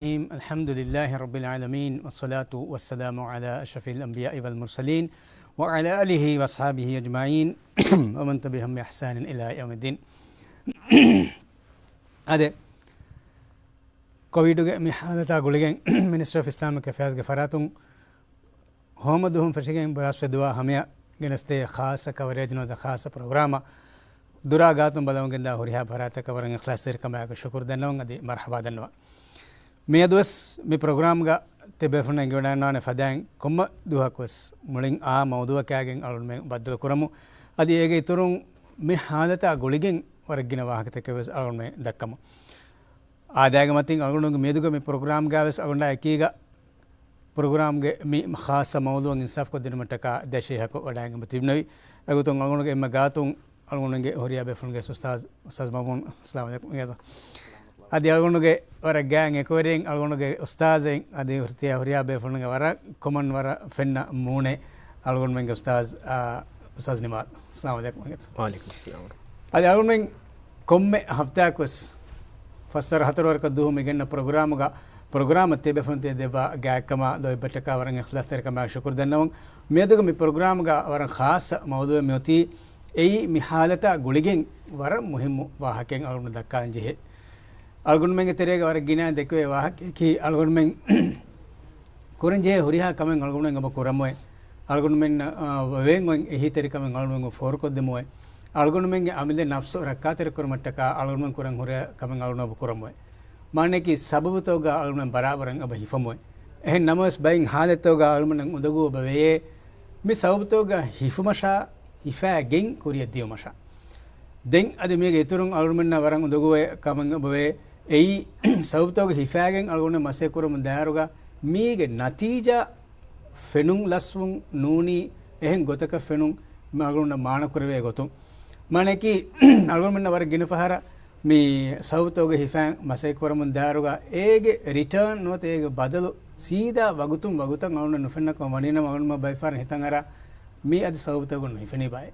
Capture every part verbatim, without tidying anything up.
الرحيم. الحمد لله رب العالمين، والصلاة والسلام على أشرف الأنبياء والمرسلين، وعلى آله وأصحابه أجمعين، ومن تبعهم بإحسان إلى يوم الدين. އާދެ، ކޮވިޑުގެ މި ހާލަތާ ގުޅިގެން މިނިސްޓްރީ އޮފް އިސްލާމިކް އެފެއާޒްގެ ފަރާތުން ހޯމަ ދުވަހުން ފެށިގެން ބުރާސްވެ ދުވާ ހަމަޔަށް ގެނެސްދޭ ޚާއްޞަ ކަވަރޭޖް ނުވަތަ ޚާއްޞަ ޕްރޮގްރާމަށް ދުރާ ގާތުން ބަލަމުގެންދާ ހުރިހާ ފަރާތަށް ކަވަރަށް އިޚްލާޞްތެރިކަމާއެކު ޝުކުރު ދަންނަވަން އަދި މަރްޙަބާ ދަންނަވަން. މިއަދުވެސް މި ޕްރޮގްރާމްގަ ތިބޭފުޅުން އެނގިވަޑައިގަންނާނެ ފަދައިން ކޮންމެ ދުވަހަކުވެސް މުޅިން އާ މައުޟޫއަކާގެން އަޅުގަނޑުމެން ބައްދަލު ކުރަމު. އަދި އޭގެ އިތުރުން މި ހާލަތާ ގުޅިގެން ވަރަށް ގިނަ ވާހަކަތަކެއް ވެސް އަޅުގަނޑުމެން ދައްކަމު. އާދައިގެ މަތިން އަޅުގަނޑުގެ މިއަދުގެ މި ޕްރޮގްރާމްގައި ވެސް އަޅުގަނޑާ އެކީގަ ޕްރޮގްރާމްގެ މި ޚާއްޞަ މައުޟޫއަށް އިންސާފްކޮށްދިނުމަށްޓަކާ ދެ ޝޭޚަކު ވަޑައިގެން ތިބިނެވި. އެގޮތުން އަޅުގަނޑުގެ އެންމެ ގާތުން އަޅުގަނޑުގެ ހުރިހާ ބޭފުޅުންގެ އުސްތާޒް، އުސްތާޒް މައުމޫން، އައްސަލާމު ޢަލައިކުމް. އަދި އަޅުގަނޑުގެ ވަރަށް ގާތް އެކުވެރިން އަޅުގަނޑުގެ އުސްތާޒެއް އަދި ހުރިހާ ހުރިހާ ބޭފުޅުންގެ ވަރަށް ކޮމަން ވަރަށް ފެންނަ މޫނެއް އަޅުގަނޑުމެންގެ އުސްތާޒް، އާ، އުސްތާޒް ނިމާލް. އައްސަލާމު ޢަލައިކުމް. ވަޢަލައިކުމް އައްސަލާމް. އަދި އަޅުގަނޑުމެން ކޮންމެ ހަފްތާއަކުވެސް ފަސްވަރު ހަތަރުވަރަކަށް ދުވަހު މި ގެންނަ ޕްރޮގްރާމުގަ ޕްރޮގްރާމަށް ތިބޭފުޅުން ތި ދެއްވާ ގާތްކަމާ ލޯތްބެއްޓަކާ ވަރަށް އިޚްލާޞްތެރިކަމާ ޝުކުރު ދަންނަވަން. މިއަދުގެ މި ޕްރޮގްރާމުގަ ވަރަށް ޚާއްޞަ މައުޟޫއެއް މިއޮތީ އެއީ މި ހާލަތާ ގުޅިގެން ވަރަށް މުހިއްމު ވާހަކައެއް އަޅުގަނޑު ދައްކާން ޖެހޭ. އަޅުގަނޑުމެންގެ ތެރޭގަ ވަރަށް ގިނައިން ދެކެވޭ ވާހަކައަކީ އަޅުގަނޑުމެން ކުރަންޖެހޭ ހުރިހާ ކަމެއް އަޅުގަނޑުމެން އެބަ ކުރަމުވެ. އަޅުގަނޑުމެން، އާ، ވެވޭން އޮތް އެހީތެރިކަމެއް އަޅުގަނޑުމެން ފޯރުކޮށްދެމުވެ. އަޅުގަނޑުމެންގެ އަމިއްލަ ނަފްސު ރައްކާތެރިކުރުމަށްޓަކާ އަޅުގަނޑުމެން ކުރަން ހުރިހާ ކަމެއް އަޅުގަނޑު އެބަ ކުރަމުވެ. މާނައަކީ ސަބަބުތަކުގަ އަޅުގަނޑުމެން ބަރާބަރަށް އެބަ ހިފަމުވެ. އެހެން ނަމަވެސް ބައެއް ހާލަތްތަކުގަ އަޅުގަނޑުމެން އުނދަގޫ އެބަ ވެޔޭ. މި ސަބަބުތަކުގަ ހިފުމަށާ ހިފާގެން ކުރިއަށް ދިޔުމަށާ. ދެން އަދި މީގެ އިތުރުން އަޅުގަނޑުމެންނަށް ވަރަށް އުނދަގޫވޭ ކަމެއް އެބަވޭ. އެއީ، ސަބަބުތަކުގަ ހިފާގެން އަޅުގަނޑު މަސައްކަތް ކުރަމުން ދާއިރުގަ މީގެ ނަތީޖާ ފެނުން ލަސްވުން ނޫނީ އެހެން ގޮތަކަށް ފެނުން މި އަޅުގަނޑު މާނަ ކުރެވޭ ގޮތުން. މާނައަކީ، އަޅުގަނޑުމެންނަށް ވަރަށް ގިނަ ފަހަރަށް މި ސަބަބުތަކުގަ ހިފާ މަސައްކަތް ކުރަމުން ދާއިރުގަ އޭގެ ރިޓާން ނުވަތަ އޭގެ ބަދަލު ސީދާ ވަގުތުން ވަގުތަށް އަޅުގަނޑަށް ނުފެންނަކަމަށް ވަނީނަމަ އަޅުގަނޑުމެން ބައެއްފަހަރަށް ހިތަށް އަރާ މީ އަދި ސަބަބުތަކުގަ ނުހިފެނީ ބާއޭ.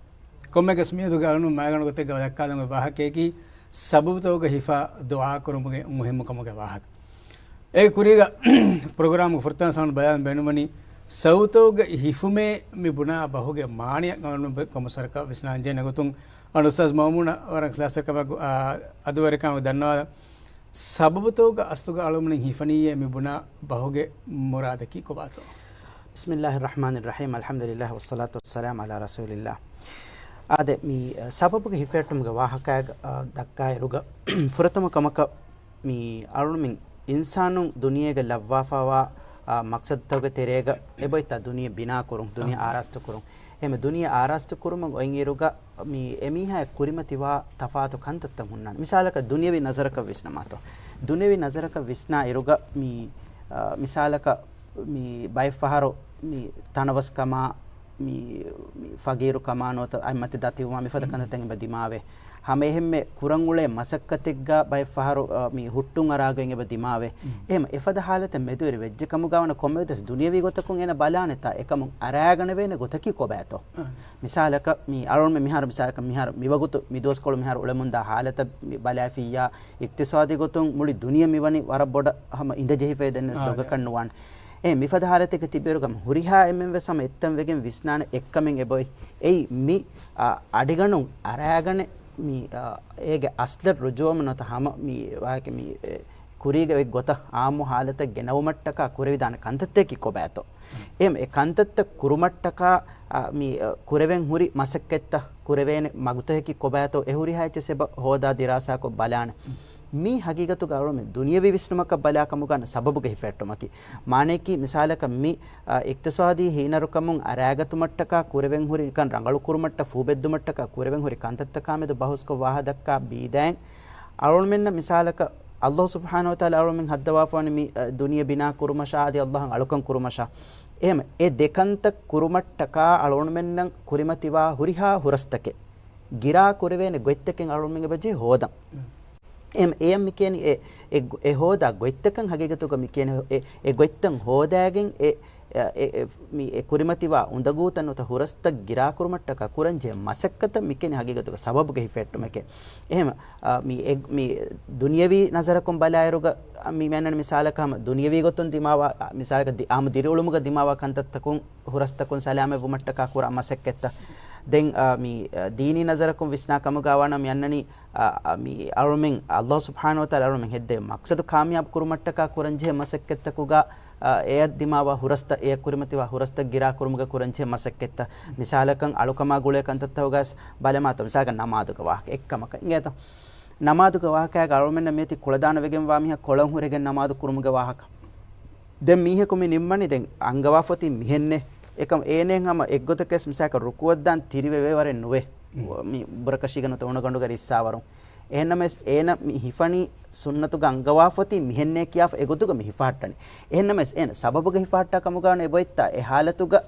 ކޮންމެއަކަސް މިއަދުގެ އަޅުގަނޑު މައިގަނޑު ގޮތެއްގަ ދައްކާލަން އޮތް ވާހަކައަކީ ސަބަބުތަކުގަ ހިފާ ދުޢާ ކުރުމުގެ މުހިއްމުކަމުގެ ވާހަކަ. އޭގެ ކުރީގަ ޕްރޮގްރާމުގެ ފުރަތަމަ ސަމަން ބަޔާން ބޭނުންވަނީ ސަބަބުތަކުގަ ހިފުމޭ މި ބުނާ ބަހުގެ މާނައަށް އަޅުގަނޑު ކޮންމެ ސަރަކަށް ވިސްނާންޖެހޭނެ ގޮތުން އަޅުގަނޑު އުސްތާޒް މައުމޫނަށް ވަރަށް އިޚްލާޞްތެރިކަމާއެކު، އާ، އަދުވެރިކަމާއެކު ދަންނަވާލަން. ސަބަބުތަކުގަ އަސްލުގަ އަޅުގަނޑުމެން ހިފަނީއޭ މި ބުނާ ބަހުގެ މުރާދަކީ ކޮބާތޯ؟ بسم الله الرحمن الرحيم. الحمد لله والصلاة والسلام على رسول الله. އާދެ، މި، އަ، ސަބަބުގެ ހިފެއްޓުމުގެ ވާހަކައިގަ، އަ، ދައްކާއިރުގަ، ފުރަތަމަ ކަމަކަށް މި އަޅުގަނޑުމެން އިންސާނުން ދުނިޔޭގަ ލައްވާފައިވާ، އާ، މަޤްޞަދުތަކުގެ ތެރޭގަ އެބައޮތްތާ ދުނިޔެ ބިނާކުރުން، ދުނިޔެ އާ. އާރާސްތުކުރުން. އެހެން ދުނިޔެ އާރާސްތުކުރުމަށް އޮތްއިރުގަ މި އެމީހާއަށް ކުރިމަތިވާ ތަފާތު ކަންތައްތައް ހުންނާނެ. މިސާލަކަށް ދުނިޔަވީ ނަޒަރަކަށް ވިސްނަމާތޯ. ދުނިޔަވީ ނަޒަރަކަށް ވިސްނާ އިރުގަ މި، އާ، މިސާލަކަށް މި ބައެއްފަހަރު މި ތަނަވަސްކަމާ، މި، މި ފަގީރުކަމާ ނުވަތަ އަތްމަތި ދަތިވުމާ މިފަދަ މް. ކަންތައްތައް އެބަ ދިމާވޭ. ހަމައެހެންމެ ކުރަން އުޅޭ މަސައްކަތެއްގަ ބައެއްފަހަރު، އަ، މި ހުއްޓުން އަރާގެން އެބަ ދިމާވޭ. މް. އެހެން އެފަދަ ހާލަތެއް މެދުވެރި ވެއްޖެ ކަމުގަ ވަނަ ކޮންމެވެސް ދުނިޔަވީ ގޮތަކުން އޭނަ ބަލާނެތާ އެކަމުން އަރާގަނެވޭނެ ގޮތަކީ ކޮބާތޯ؟ އާ. މިސާލަކަށް މި އަޅުގަނޑުމެން މިހާރު މިސާލަކަށް މިހާރު މިވަގުތު މި ދުވަސްކޮޅު މިހާރު އުޅެމުންދާ ހާލަތަށް މި ބަލާފިއްޔާ، އިޤްތިޞާދީ ގޮތުން މުޅި ދުނިޔެ މިވަނީ ވަރަށް ބޮޑަށް ހަމަ އިނދެޖެހިފައި ދެންވެސް އާ، ދޮގަކަށް އާ. ނުވާނެ. އެ މިފަދަ ހާލަތެއްގަ ތިބިއިރުގަ ހުރިހާ އެންމެންވެސް ހަމަ އެއްތަން ވެގެން ވިސްނާނެ އެއްކަމެއް އެބައޮތް. އެއީ މި، އާ، އަޑިގަނޑުން އަރާގަނެ މި، އާ، އޭގެ އަސްލަށް ރުޖޫޢަވުމަށް ނުވަތަ ހަމަ މި ވާހަކަ މި، އެ، ކުރީގެ އޮތް ގޮތަށް އާއްމު ހާލަތަށް ގެނައުމަށްޓަކާ ކުރެވިދާނެ ކަންތައްތަކީ ކޮބާތޯ؟ އެހެން އެ ކަންތައްތައް ކުރުމަށްޓަކާ، އާ، މި، އާ، ކުރެވެން ހުރި މަސައްކަތްތައް ކުރެވޭނެ މަގުތަކަކީ ކޮބާތޯ؟ އެ ހުރިހާ އެއްޗެއް އެބަ ހޯދާ ދިރާސާކޮށް ބަލާނެ. މީ ހަގީގަތުގަ އަޅުމެން ދުނިޔަވީ ވިސްނުމަކަށް ބަލާ ކަމުގަ ސަބަބުގެ ހިފެއްޓުމަކީ. މާނައަކީ މިސާލަކަށް މި، އާ، އިޤްތިޞާދީ ހީނަރުކަމުން އަރާގަތުމަށްޓަކާ ކުރެވެން ހުރި ނިކަން ރަނގަޅު ކުރުމަށްޓަ ފޫބެއްދުމަށްޓަކާ ކުރެވެން ހުރި ކަންތައްތަކާ މެދު ބަހުސްކޮށް ވާހަ ދައްކާ ބީދައިން އަޅުމެންނަށް މިސާލަކަށް ﷲ ސުބްޙާނަހޫ ވަތަޢާލާ އަޅުމެން ހައްދަވާފަވަނީ މި، އަ، ދުނިޔެ ބިނާ ކުރުމަށާ އަދި ﷲ އަށް އަޅުކަން ކުރުމަށާ. އެހެން އެ ދެ ކަންތައް ކުރުމަށްޓަކާ އަޅުމެންނަށް ކުރިމަތިވާ ހުރިހާ ހުރަސްތަކެއް ގިރާ ކުރެވޭނެ ގޮތްތަކެއް އަޅުމެން އެބަޖެހޭ ހޯދަން. އެހެން އެއަށް މިކިޔަނީ އެ، އެ، އެ ހޯދާ ގޮތްތަކަށް ހަގީގަތުގަ މިކިޔަނީ އެ، އެ ގޮތްތައް ހޯދާގެން އެ، އެ، އެ، މި އެ ކުރިމަތިވާ އުނދަގޫތައް ނުވަތަ ހުރަސްތައް ގިރާކުރުމަށްޓަކާ ކުރަންޖެހޭ މަސައްކަތަށް މިކެނި ހަގީގަތުގަ ސަބަބުގެ ހިފެހެއްޓުމެކޭ. އެހެމަ، އާ، މި އެ، މި ދުނިޔަވީ ނަޒަރަކުން ބަލާއިރުގަ، މި މިއަންނަނީ މިސާލަކަށް ހަމަ ދުނިޔަވީ ގޮތުން ދިމާވާ، މިސާލަކަށް ދި-، ހަމަ ދިރިއުޅުމުގަ ދިމާވާ ކަންތައްތަކުން ހުރަސްތަކުން ސަލާމަތްވުމަށްޓަކާ ކުރާ މަސައްކަތްތައް. ދެން، އާ، މި، އާ، ދީނީ ނަޒަރަކުން ވިސްނާ ކަމުގަ ވާނަމަ މިއަންނަނީ، އާ، އާ، މި އަޅުމެން، އައްލާހު ސުބްޙާނަހު ވަތަޢާލާ އަޅުމެން ހެއްދެވި މަޤްޞަދު ކާމިޔާބު ކުރުމަށްޓަކާ ކުރަންޖެހޭ މަސައްކަތްތަކުގަ، އާ، އެއަށް ދިމާވާ ހުރަސްތައް، އެއަށް ކުރިމަތިވާ ހުރަސްތައް ގިރާކުރުމުގަ ކުރަންޖެހޭ މަސައްކަތްތައް. މިސާލަކަށް އަޅުކަމާ ގުޅޭ ކަންތައްތަކުގަސް ބަލަމާތޯ، މިސާލަކަށް ނަމާދުގެ ވާހަކަ އެއްކަމަކަށް އިނގޭތޯ. ނަމާދުގެ ވާހަކައިގަ އަޅުމެންނަށް މިއޮތީ ކުޅަދާނަވެގެންވާ މީހާ ކޮޅަށް ހުރެގެން ނަމާދު ކުރުމުގެ ވާހަކަ. ދެން މީހަކު މި ނިންމަނީ ދެން އަންގަވާފަތީ މިހެންނޭ. އެކަމް އޭނައަށް ހަމަ އެއްގޮތަކަސް މިސާލަކަށް ރުކޫޢަށްދާން ތިރިވެވޭވަރެއް ނުވޭ. މި ބުރަކަށީގަ ނުވަތަ އުނަގަނޑުގަ ރިއްސާވަރުން. އެހެންނަމަވެސް އޭނަ މި ހިފަނީ ސުންނަތުގަ އަންގަވާފަތީ މިހެންނޭ ކިޔާފަ އެގޮތުގަ މި ހިފަހައްޓަނީ. އެހެންނަމަވެސް އޭނަ ސަބަބުގަ ހިފަހައްޓާ ކަމުގަ ވާނެ އެބައޮތްތާ އެ ޙާލަތުގަ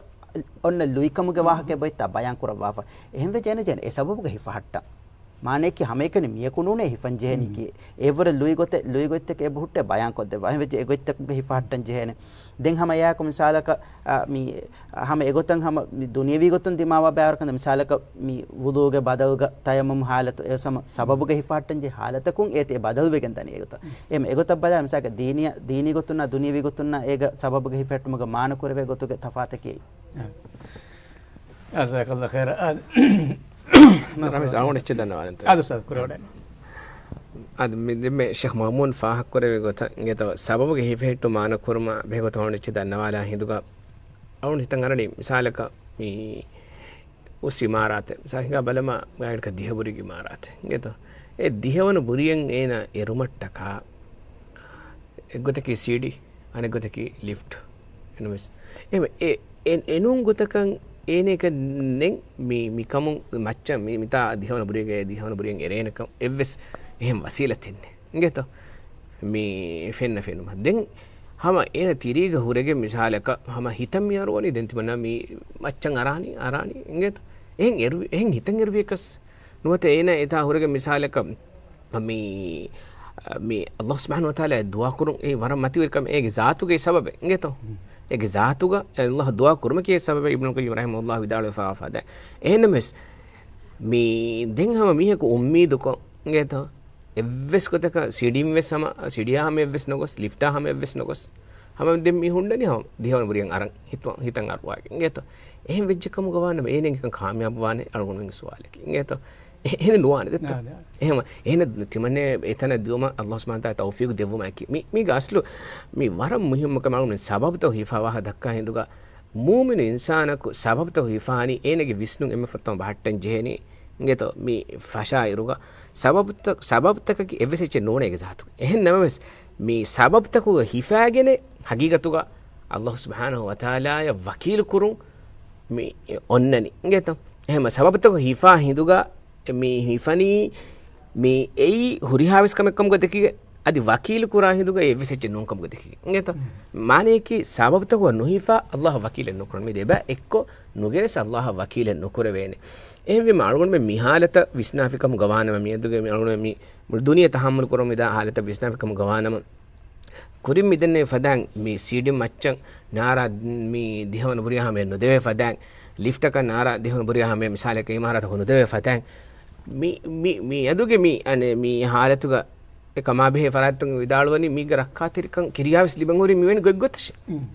އޮންނަ ލުއިކަމުގެ ވާހަކަ އެބައޮތްތާ ބަޔާން ކުރައްވާފަ. އެހެންވެއްޖެ އޭނަ ޖެހޭނެ އެ ސަބަބުގަ ހިފަހައްޓަން. މާނަޔަކީ ހަމައެކަނި މިޔަކު ނޫނޭ ހިފަން ޖެހޭނީ ކީ. އެއަށްވުރެ ލުއިގޮތް-، ލުއިގޮތްތަކެއް އެބަހުއްޓޭ ބަޔާންކޮށްދެއްވާ. އެހެންވެއްޖެ އެގޮތްތަކުގަ ހިފަހައްޓަން ޖެހޭނެ. ދެން ހަމަ އެއާއެކު މިސާލަކަށް، އާ، މި، ހަމަ އެގޮތަށް ހަމަ މި ދުނިޔަވީ ގޮތުން ދިމާވާ ބައިވަރުކަން މިސާލަކަށް މި ވުޟޫގެ ބަދަލުގަ ތަޔައްމުމް ހާލަތު އެ ސަމަ-، ސަބަބުގަ ހިފަހައްޓަން ޖެހޭ ހާލަތަކުން އޭތި އެ ބަދަލުވެގެން ދަނީ އެގޮތަށް. އެހެން އެގޮތަށް ބަލާ މިސާލަކަށް ދީނީ، ދީނީ ގޮތުންނާ ދުނިޔަވީ ގޮތުންނާ އޭގަ ސަބަބުގަ ހިފަހައްޓުމުގަ މާނަ ކުރެވޭ ގޮތުގެ ތަފާތަކީ. އާ. ޖަޒާކަﷲ ޚައިރާ. އާ، ރަމީޒް، އަޅުގަނޑު އެއްޗެއް ދަންނަވާލަންތަ؟ އާދެ އުސްތާޛް، ކުރެވަޑައިގަންނަވާ. އަދި މި ދެންމެ ޝޭޚް މައުމޫން ފާހަގަކުރެއްވި ގޮތަށް އިނގޭތޯ، ސަބަބުގެ ހިފެހެއްޓުން މާނަ ކުރުމާ ބެހޭ ގޮތަށް އަޅުގަނޑު އެއްޗެއް ދަންނަވާލާ ހިނދުގަ އަޅުގަނޑު ހިތަށް އަރަނީ މިސާލަކަށް މި އުސް އިމާރާތެއް މިސާލަކަށް ހިނގާ ބަލަމާ ގާތްގަނޑަކަށް ދިހަ ބުރި އިމާރާތެއް އިނގޭތޯ. އެ ދިހަވަނަ ބުރިއަށް އޭނަ އެރުމަށްޓަކާ އެއްގޮތަކީ ސީޑީ، އަނެއްގޮތަކީ ލިފްޓް. އެންވެސް އެ، އެ، އެ، އެނޫން ގޮތަކަށް އޭނައަކަށް ނެތް މި، މިކަމުން މައްޗަށް މި، މިތާ ދިހަވަނަ ބުރީގައި ދިހަވަނަ ބުރިއަށް އެރޭނެކަން އެއްވެސް އެހެން ވަސީލަތެއް ނެތް. އިނގޭތޯ؟ މި ފެންނަ ފެނުމަށް. ދެން ހަމަ އޭނަ ތިރީގަ ހުރެގެން މިސާލަކަށް ހަމަ ހިތަށް މި އަރުވަނީ ދެން ތިމަންނަ މި މައްޗަށް އަރާނީ، އަރާނީ. އިނގޭތޯ؟ އެހެން އެރު-، އެހެން ހިތަށް އެރުވިޔަކަސް ނުވަތަ އޭނަ އެތާ ހުރެގެން މިސާލަކަށް މި، މި އައްލާހު ސުބްޙާނަހު ވަތަޢާލާ ދުޢާ ކުރުން އެ ވަރަށް މަތިވެރި ކަމެއް އޭގެ ޒާތުގެ ސަބަބެއް އިނގޭތޯ؟ އޭގެ ޒާތުގަ އައްލާހަށް ދުޢާ ކުރުމަކީ އެ ސަބަބެއް އިބްނުލް ޤައްޔިމް ރަޙިމަހުﷲ ވިދާޅުވެފަ ވާފަދަ. އެހެންނަމަވެސް، މި ދެން ހަމަ މީހަކު އުއްމީދުކޮށް އިނގޭތޯ؟ އެއްވެސް ގޮތަކަށް ސީޑީން ވެސް ހަމަ، ސީޑީއާ ހަމަ އެއްވެސް ނުގޮސް، ލިފްޓާ ހަމަ އެއްވެސް ނުގޮސް، ހަމަ ދެން މި ހުންނަނީ ހަމަ ދިހަވަނަ ބުރިއަށް އަރަން ހިތު-، ހިތަށް އަރުވާގެން އިނގޭތޯ؟ އެހެން ވެއްޖެ ކަމުގަ ވާނަމަ އޭނަ އެނގިކަން ކާމިޔާބު ވާނެ އަޅުގަނޑުމެންގެ ސުވާލަކީ އިނގޭތޯ؟ އެ-، އެހެނެއް ނުވާނެ ދެއްތޯ؟ އާ، އާ. އެހެން، އެހެން ތިމަންނެ އެތަނަށް ދިއުމަށް އައްލާހު ސުބްޙާނަހު ވަތަޢާލާ ތައުފީޤު ދެއްވުމަކީ. މި، މީގެ އަސްލު މި ވަރަށް މުހިއްމު ކަމެއް އަޅުގަނޑު ސަބަބުތައް ހިފާ ވާހަކަ ދައްކާ ހިނދުގަ މޫމިނު އިންސާނަކު ސަބަބުތައް ހިފާނީ އޭނަގެ ވިސްނުން އެންމެ ފުރަތަމަ ބަހައްޓަން ޖެހޭނީ އިނގޭތޯ؟ މި ފަށާއިރުގަ ސަބަބުތައް، ސަބަބުތަކަކީ އެއްވެސް އެއްޗެއް ނޫނޭ އޭގެ ޒާތުގަ. އެހެން ނަމަވެސް މި ސަބަބުތަކުގަ ހިފާގެނެއް ހަގީގަތުގަ އައްލާހު ސުބްޙާނަހު ވަތަޢާލާއަށް ވަކީލު ކުރުން މި އޮންނަނީ އިނގޭތޯ؟ އެހެން ސަބަބުތަކު ހިފާ ހިނދުގަ މި ހިފަނީ މި އެއީ ހުރިހާވެސް ކަމެއް ކަމުގަ ދެކިގެން، އަދި ވަކީލު ކުރާ ހިނދުގަ އެއްވެސް އެއްޗެއް ނޫން ކަމުގަ ދެކިގެން އިނގޭތޯ؟ މާނަޔަކީ ސަބަބުތަކުގަ ނުހިފާ އައްލާހަށް ވަކީލެއް ނުކުރަން. މި ދެބަ އެއްކޮށް ނުގެނެސް އައްލާހަށް ވަކީލެއް ނުކުރެވޭނެ. އެހެންވީމަ އަޅުގަނޑުމެން މި ހާލަތަށް ވިސްނާފި ކަމުގަ ވާނަމަ މިއަދުގެ މި އަޅުގަނޑުމެން މި މުޅި ދުނިޔެ ތަޙައްމަލު ކުރަމުން ވިދާ ހާލަތަށް ވިސްނާފި ކަމުގަ ވާނަމަ، ކުރިން މިދެންނެވި ފަދައިން މި ސީޑިން މައްޗަށް ނާރާ މި ދިހަވަނަ ބުރިއާ ހަމަޔަށް ނުދެވޭ ފަދައިން، ލިފްޓަކަށް ނާރާ ދިހަވަނަ ބުރިއާ ހަމަޔަށް މިސާލަކަށް އިމާރާތަކު ނުދެވޭ ފަދައިން، މި، މި، މި އަދުގެ މި، އަނެ، މި ހާލަތުގަ އެ ކަމާބެހޭ ފަރާތްތަކުން ވިދާޅުވަނީ މީގެ ރައްކާތެރިކަން ކިރިޔާވެސް ލިބެން ހުރީ މިވެނި ގޮތްގޮތަށް.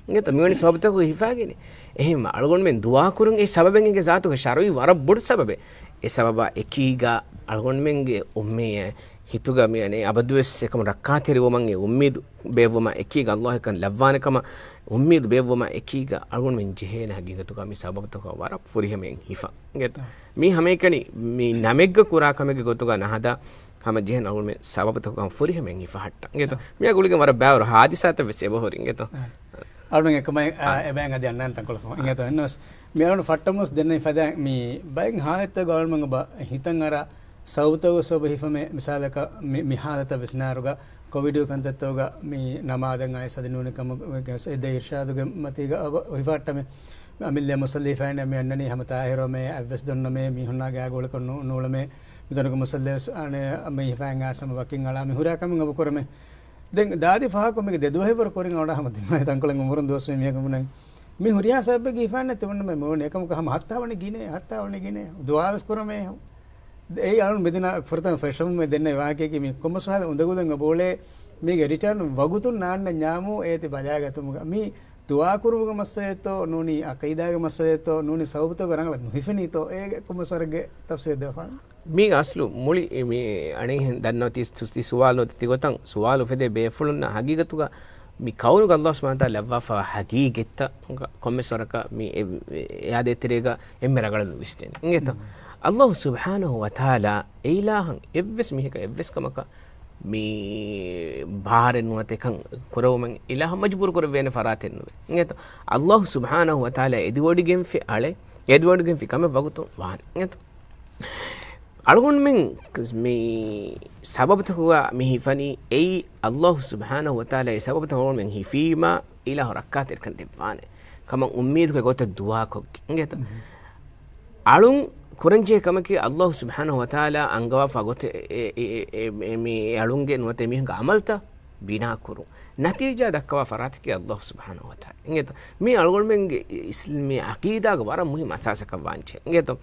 އިނގޭތޯ؟ މިވެނި ސަބަބުތަކުގަ ހިފާގެނެ. އެހެން އަޅުގަނޑުމެން ދުޢާ ކުރުން އެ ސަބަބެއް އެނގޭ ޒާތުގަ ޝަރުޢީ ވަރަށް ބޮޑު ސަބަބެއް. އެ ސަބަބާ އެކީގަ އަޅުގަނޑުމެންގެ އުއްމީ ހިތުގަ މި އަނެއް އަބަދުވެސް އެކަމު ރައްކާތެރިވުމަށް އެ އުއްމީދު ބޭއްވުމަށް އެކީގަ، އައްލާހަކަށް ލައްވާނެ ކަމަށް އުއްމީދު ބޭއްވުމަށް އެކީގަ، އަޅުގަނޑުމެން ޖެހޭނެ ހަގީގަތުގަ މި ސަބަބުތަކަށް ވަރަށް ފުރިހަމައިން ހިފަން. އިނގޭތޯ؟ މީ ހަމައެކަނި މި ނަމެއްގަ ކުރާ ކަމެއްގެ ގޮތުގަ ނަހަދާ ހަމަ ޖެހޭނެ އަޅުގަނޑުމެން ސަބަބުތަކަށް ފުރިހަމައިން ހިފަހައްޓަން. އިނގޭތޯ؟ މިއާ ގުޅިގެން ވަރަށް ބައިވަރު ހާދިސާތައް ވެސް އެބަހުރި. އިނގޭތޯ؟ އަޅުގަނޑު އެކަމަށް، އާ، އާ. އެބައިން އަދި އަންނާނެ ތަންކޮޅެއް ފަހުން. އިނގޭތޯ؟ އެންނަސް މި އަޅުގަނޑު ފައްޓަމުސް ދެންނެވި ފަދައިން މި ބައެއް ހާލަތްތައް އަޅުގަނޑުމެން އޮބަ ހިތަށް އަރާ ސަބަބުތަކުގެ ސަބަބުން ހިފަމޭ. މިސާލަކަށް މި، މި ހާލަތަށް ވިސްނާއިރުގަ ކޮވިޑު ކަންތައްތަކުގަ މި ނަމާދަށް އައިސް އަދި ނޫނީ ކަމުގެ އެއް އިރްޝާދުގެ މަތީގަ އޮބަ ހިފަހައްޓަމޭ. އަމިއްލަ މުޞައްލީ ފައިން މި އަންނަނީ ހަމަ ތާހިރުވަމޭ، އަތްވެސް ދޮންނަމޭ، މީހުންނާ ގާގުޅަކަށް ނޫ-، ނޫޅަމޭ. މިތަނުގެ މުޞައްލޭ ވެސް އަނެއް މި ހިފައިން އައިސް ހަމަ ވަކިން އަޅާ މި ހުރާ ކަމެއް އޮބަ ކުރަމޭ. ދެން ދާދި ފަހަކު މީގެ ދެ ދުވަހެއް ވަރު ކުރިން އަޅާ ހަމަ ތިމާ ތަންކޮޅެއް އުމުރުން ދުވަސް މީހަކު ބުނަނީ. މި ހުރިހާ ސަބަބެއްގެ ހިފާނެ ތިމަންނަމެ މޫނެ އެކަމަކު ހަމަ ހައްތާ ވަނީ ގިނޭ، ހައްތާ ވަނީ ގިނޭ، ދުޢާވެސް ކުރަމޭ. އެއީ އަޅުން މިދިނާ ފުރަތަމަ ފެށުމުމެ ދެންނެވި ވާހަކައަކީ މި ކޮންމެސް ހާލަ އުނދަގުލެއް އަބޯޅޭ މީގެ ރިޓާން ވަގުތުން ނާންނަ ންޏާމު އޭތި ބަލާގަތުމުގަ މި ދުޢާ ކުރުމުގެ މައްސަލައެއްތޯ ނޫނީ އަޤީދާގެ މައްސަލައެއްތޯ ނޫނީ ސަބަބުތަކުގެ ރަނގަޅަށް ނުހިފެނީތޯ އޭގެ ކޮންމެސް ވަރެއްގެ ތަފްސީލް ދެވިފާނެ. މީގެ އަސްލު މުޅި މި އަނެއްހެން ދަންނަވަތީ ސު-، ތި ސުވާލު ނުވަތަ ތިގޮތަށް ސުވާލު އުފެދޭ ބޭފުޅުންނަށް ހަގީގަތުގަ މި ކައުނުގަ ﷲ ސުބްޙާނަހޫ ވަތަޢާލާ ލައްވާފައިވާ ހަގީގަތްތައް ކޮންމެސް ވަރަކަށް މި އެ-، އެ-، އެއާދޭތެރޭގަ އެންމެ ރަނގަޅަށް ނުވިސްނޭނެ. އިނގޭތޯ؟ މް. ﷲ ސުބްޙާނަހޫ ވަތަޢާލާ އެއިލާހަށް އެއްވެސް މީހަކަށް އެއްވެސް ކަމަކަށް މި ބާރެއް ނުވަތަ އެކަން ކުރެވުމަށް އިލާހަށް މަޖުބޫރު ކުރެވޭނެ ފަރާތެއް ނުވޭ. އިނގޭތޯ؟ ﷲ ސުބްޙާނަހޫ ވަތަޢާލާ އެދިވޮޑިގެންފި އަޅެ، އެދިވޮޑިގެންފި ކަމެއް ވަގުތުން ވާނެ. އިނގޭތޯ؟ އަޅުގަނޑުމެން މި ސަބަބުތަކުގަ މި ހިފަނީ އެއީ ﷲ ސުބްޙާނަހޫ ވަތަޢާލާ އެ ސަބަބުތަކު އަޅުގަނޑުމެން ހިފީމާ އިލާހު ރައްކާތެރިކަން ދެއްވާނެ ކަމަށް އުއްމީދުކޮށް ގޮތަށް ދުޢާކޮށްގެން. އިނގޭތަ؟ މް. އަޅުން ކުރަންޖެހޭ ކަމަކީ ﷲ ސުބްޙާނަހޫ ވަތަޢާލާ އަންގަވާފާ ގޮތެއް އެ، އެ، އެ، އެ، މި އަޅުންގެ ނުވަތަ މީހުންގެ އަމަލުތައް ބިނާކުރުން. ނަތީޖާ ދައްކަވާ ފަރާތަކީ ﷲ ސުބްޙާނަހޫ ވަތަޢާލާ. އިނގޭތަ؟ މީ އަޅުގަނޑުމެންގެ އިސް-، މި ޢަޤީދާގެ ވަރަށް މުހިއްމު އަސާސަކަށް ވާންޖެހޭ. އިނގޭތަ؟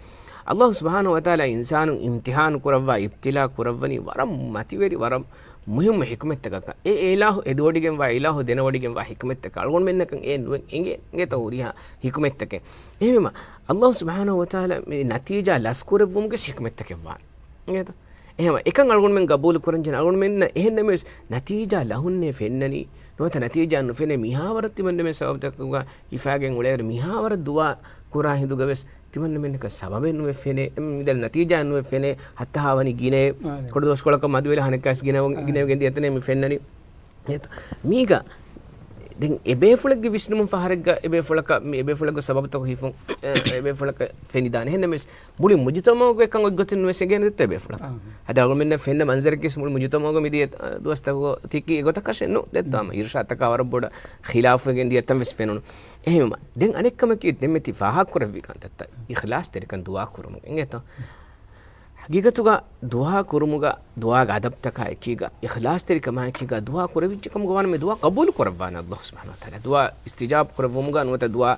ﷲ ސުބްޙާނަހޫ ވަތަޢާލާ އިންސާނުން އިމްތިޙާނު ކުރައްވާ، އިބްތިލާ ކުރައްވަނީ ވަރަށް މަތިވެރި، ވަރަށް މުހިއްމު ޙިކުމަތްތަކަކަށް. އެ އިލާހު އެދިވޮޑިގެންވާ، އިލާހު ދެނެވޮޑިގެންވާ ޙިކުމަތްތަކަށް އަޅުގަނޑުމެންނަކަށް އެ ނުވެ އެނގޭ. އިނގޭތަ؟ ހުރިހާ ޙިކުމަތްތަކެއް. އެހެންވީމަ، ﷲ ސުބްޙާނަހޫ ވަތަޢާލާ މި ނަތީޖާ ލަސްކުރެއްވުމުގެ ޙިކުމަތްތަކެއް ވާނެ. އިނގޭތަ؟ އެހެންވީމަ، އެކަން އަޅުގަނޑުމެން ގަބޫލު ކުރަންޖެހޭނެ. އަޅުގަނޑުމެންނަށް އެހެންނަމަވެސް، ނަތީޖާ ލަހުންނޭ ފެންނަނީ، ނުވަތަ ނަތީޖާ ނުފެނޭ. މިހާވަރަށް ތިމަންނަމެން ސަބަބުތަކުގަ ހިފާގެން އުޅޭއިރު، މިހާވަރަށް ދުޢާ ކުރާ ހިނދުގަވެސް ތިމަންނަމެންނަކަށް ސަބަބެއް ނުވެފެނޭ. އެ، މިދަން ނަތީޖާ ނުވެފެނޭ. ހައްތަހާ ވަނީ ގިނައޭ. އާނ. ކުޑަ ދުވަސްކޮޅަކަށް މަދުވެލި ހަނެއްކާސް ގިނަވަން، އާނ. ގިނަވެގެން ދިޔަތަނޭ މި ފެންނަނީ. އެތަ؟ މީގަ ދެން އެބޭފުޅެއްގެ ވިސްނުމުން ފަހަރެއްގަ އެބޭފުޅަކަށް، މި އެބޭފުޅެއްގެ ސަބަބުތަކު ހިފުން، އެ، އެބޭފުޅަކަށް ފެނިދާނެ. އެހެންނަމަވެސް، މުޅި މުޖުތަމަޢުގެ އެކަން އޮތްގޮތެއް ނުވެސް އެނގޭނެ ދެއްތޯ އެބޭފުޅަކަށް. އާ. އަދި އަޅުގަނޑުމެންނަށް ފެންނަ މަންޒަރަކީ މުޅި މުޖުތަމަޢުގަ މިދިޔަ، އަ، ދުވަސްތަކުގަ ތިކީ އެގޮތަކަށެއް ނޫން ދެއްތޯ. އާ. އަމަ އިރުޝާދުތަކާ ވަރަށް ބޮޑަށް ޚިލާފުވެގެން ދިޔަތަން ވެސް ފެނުނު. އެހެންވީމަ، ދެން އަނެއްކަމަކީ ދެންމެ ތި ފާހަގަކުރެއްވި ކަންތައްތައް އިޚްލާޞްތެރިކަން ދުޢާ ކުރުމުގެ. އިނގޭތޯ؟ ހަގީގަތުގަ ދުޢާ ކުރުމުގަ، ދުޢާގެ އަދަބުތަކާ އެކީގަ، އިޚްލާޞްތެރިކަމާ އެކީގަ، ދުޢާ ކުރެވިއްޖެ ކަމުގަ ވާނަމަ ދުޢާ ޤަބޫލު ކުރައްވާނެ ﷲ ސުބްޙާނަހޫ ވަތަޢާލާ. ދުޢާ އިސްތިޖާބު ކުރެއްވުމުގަ ނުވަތަ ދުޢާ،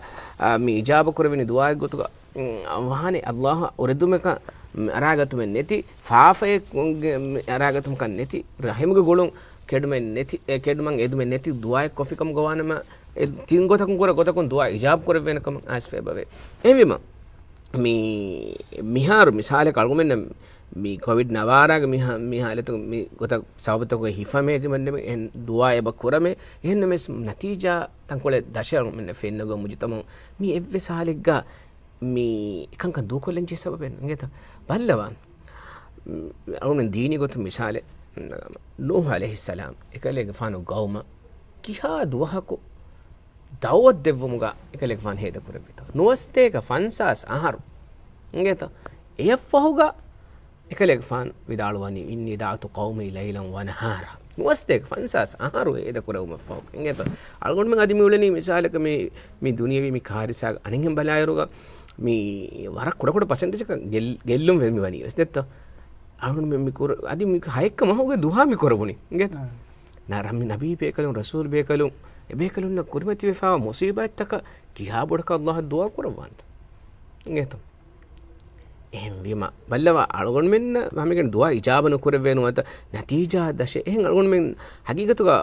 އާ، މި އިޖާބަ ކުރެވެނީ ދުޢާއެއް ގޮތުގަ، އުން، ވާނެ ﷲ އަށް އުރެދުމަކަށް، އުން، އަރާގަތުމެއް ނެތި، ފާފައެއް، އުން، ގެ، މި އަރާގަތުމަކަށް ނެތި، ރަޙިމުގެ ގުޅުން ކެޑުމެއް ނެތި، އެ ކެޑުމަށް އެދުމެއް ނެތި ދުޢާއެއް ކޮށްފި ކަމުގަ ވާނަމަ، އެ ތިން ގޮތަކުން ކުރެ ގޮތަކުން ދުޢާ އިޖާބު ކުރެއްވޭނެ ކަމަށް އައިސްފަ އެބަވޭ. އެހެންވީމަ، މި، މިހާރު މިސާލަކަށް އަޅުގަނޑުމެންނަށް މި ކޮވިޑް ނަވާރާގެ މި ހާ-، މި ހާލަތު މި ގޮތަށް ސަބަބުތަކުގައި ހިފަމޭ ތިމަންނަމެން އެހެން ދުޢާ އެބަ ކުރަމޭ. އެހެންނަމަވެސް ނަތީޖާ ތަންކޮޅެއް ދަށެއް އަޅުގަނޑުމެންނަށް ފެންނަގޮތް މުޖުތަމަޢު މި އެއްވެސް ހާލެއްގަ މި އެކަންކަން ދޫކޮށްލަން ޖެހޭ ސަބަބެއް ނުން. އިނގޭތަ؟ ބައްލަވާ. އަޅުގަނޑު ދީނީ ގޮތުން މިސާލެއް، ނޫޙު ޢަލައިހިއްސަލާމް އެކަލޭގެފާނު ގައުމަށް ކިހާ ދުވަހަކު ދަޢުވަތު ދެއްވުމުގަ އެކަލޭގެފާނު ހޭދަ ކުރެއްވިތޯ؟ ނުވަސަތޭކަ ފަންސާސް އަހަރު. އިނގޭތަ؟ އެއަށްފަހުގަ އެކަލޭގެފާނު ވިދާޅުވަނީ، "إني دعوت قومي ليلا ونهارا." ނުވަސަތޭކަ ފަންސާސް އަހަރު ހޭދަ ކުރެވުމަށްފަހު. އިނގޭތަ؟ އަޅުގަނޑުމެން އަދި މި އުޅެނީ މިސާލަކަށް މި، މި ދުނިޔެވީ މި ކާރިސާގެ އަނެއްހެން ބަލާއިރުގަ މި ވަރަށް ކުޑަކުޑަ ޕަސެންޓޭޖަކަށް ގެއްލުން ވެ މި ވަނީ ވެސް ދެއްތޯ. އަޅުގަނޑު މި، މި ކުރ-، އަދި މި ހައެއްކަ މަހުގެ ދުހާ މި ކުރެވުނީ. އިނގޭތަ؟ އާ. ނަ-، ރަ-، މި ނަބީ ބޭކަލުން، ރަސޫލް ބޭކަލުން، އެބޭކަލުންނަށް ކުރިމަތިވެފާވާ މުޞީބާތްތަކަށް ކިހާ ބޮޑަކަށް ﷲ އަށް ދުޢާ ކުރައްވާނެތަ؟ އިނގޭތަ؟ އެހެންވީމަ، ބައްލަވާ އަޅުގަނޑުމެންނަށް ހަމައިގެން ދުޢާ އިޖާބަ ނުކުރެވޭ ނުވަތަ ނަތީޖާ ދަށެއް. އެހެން އަޅުގަނޑުމެން ހަގީގަތުގަ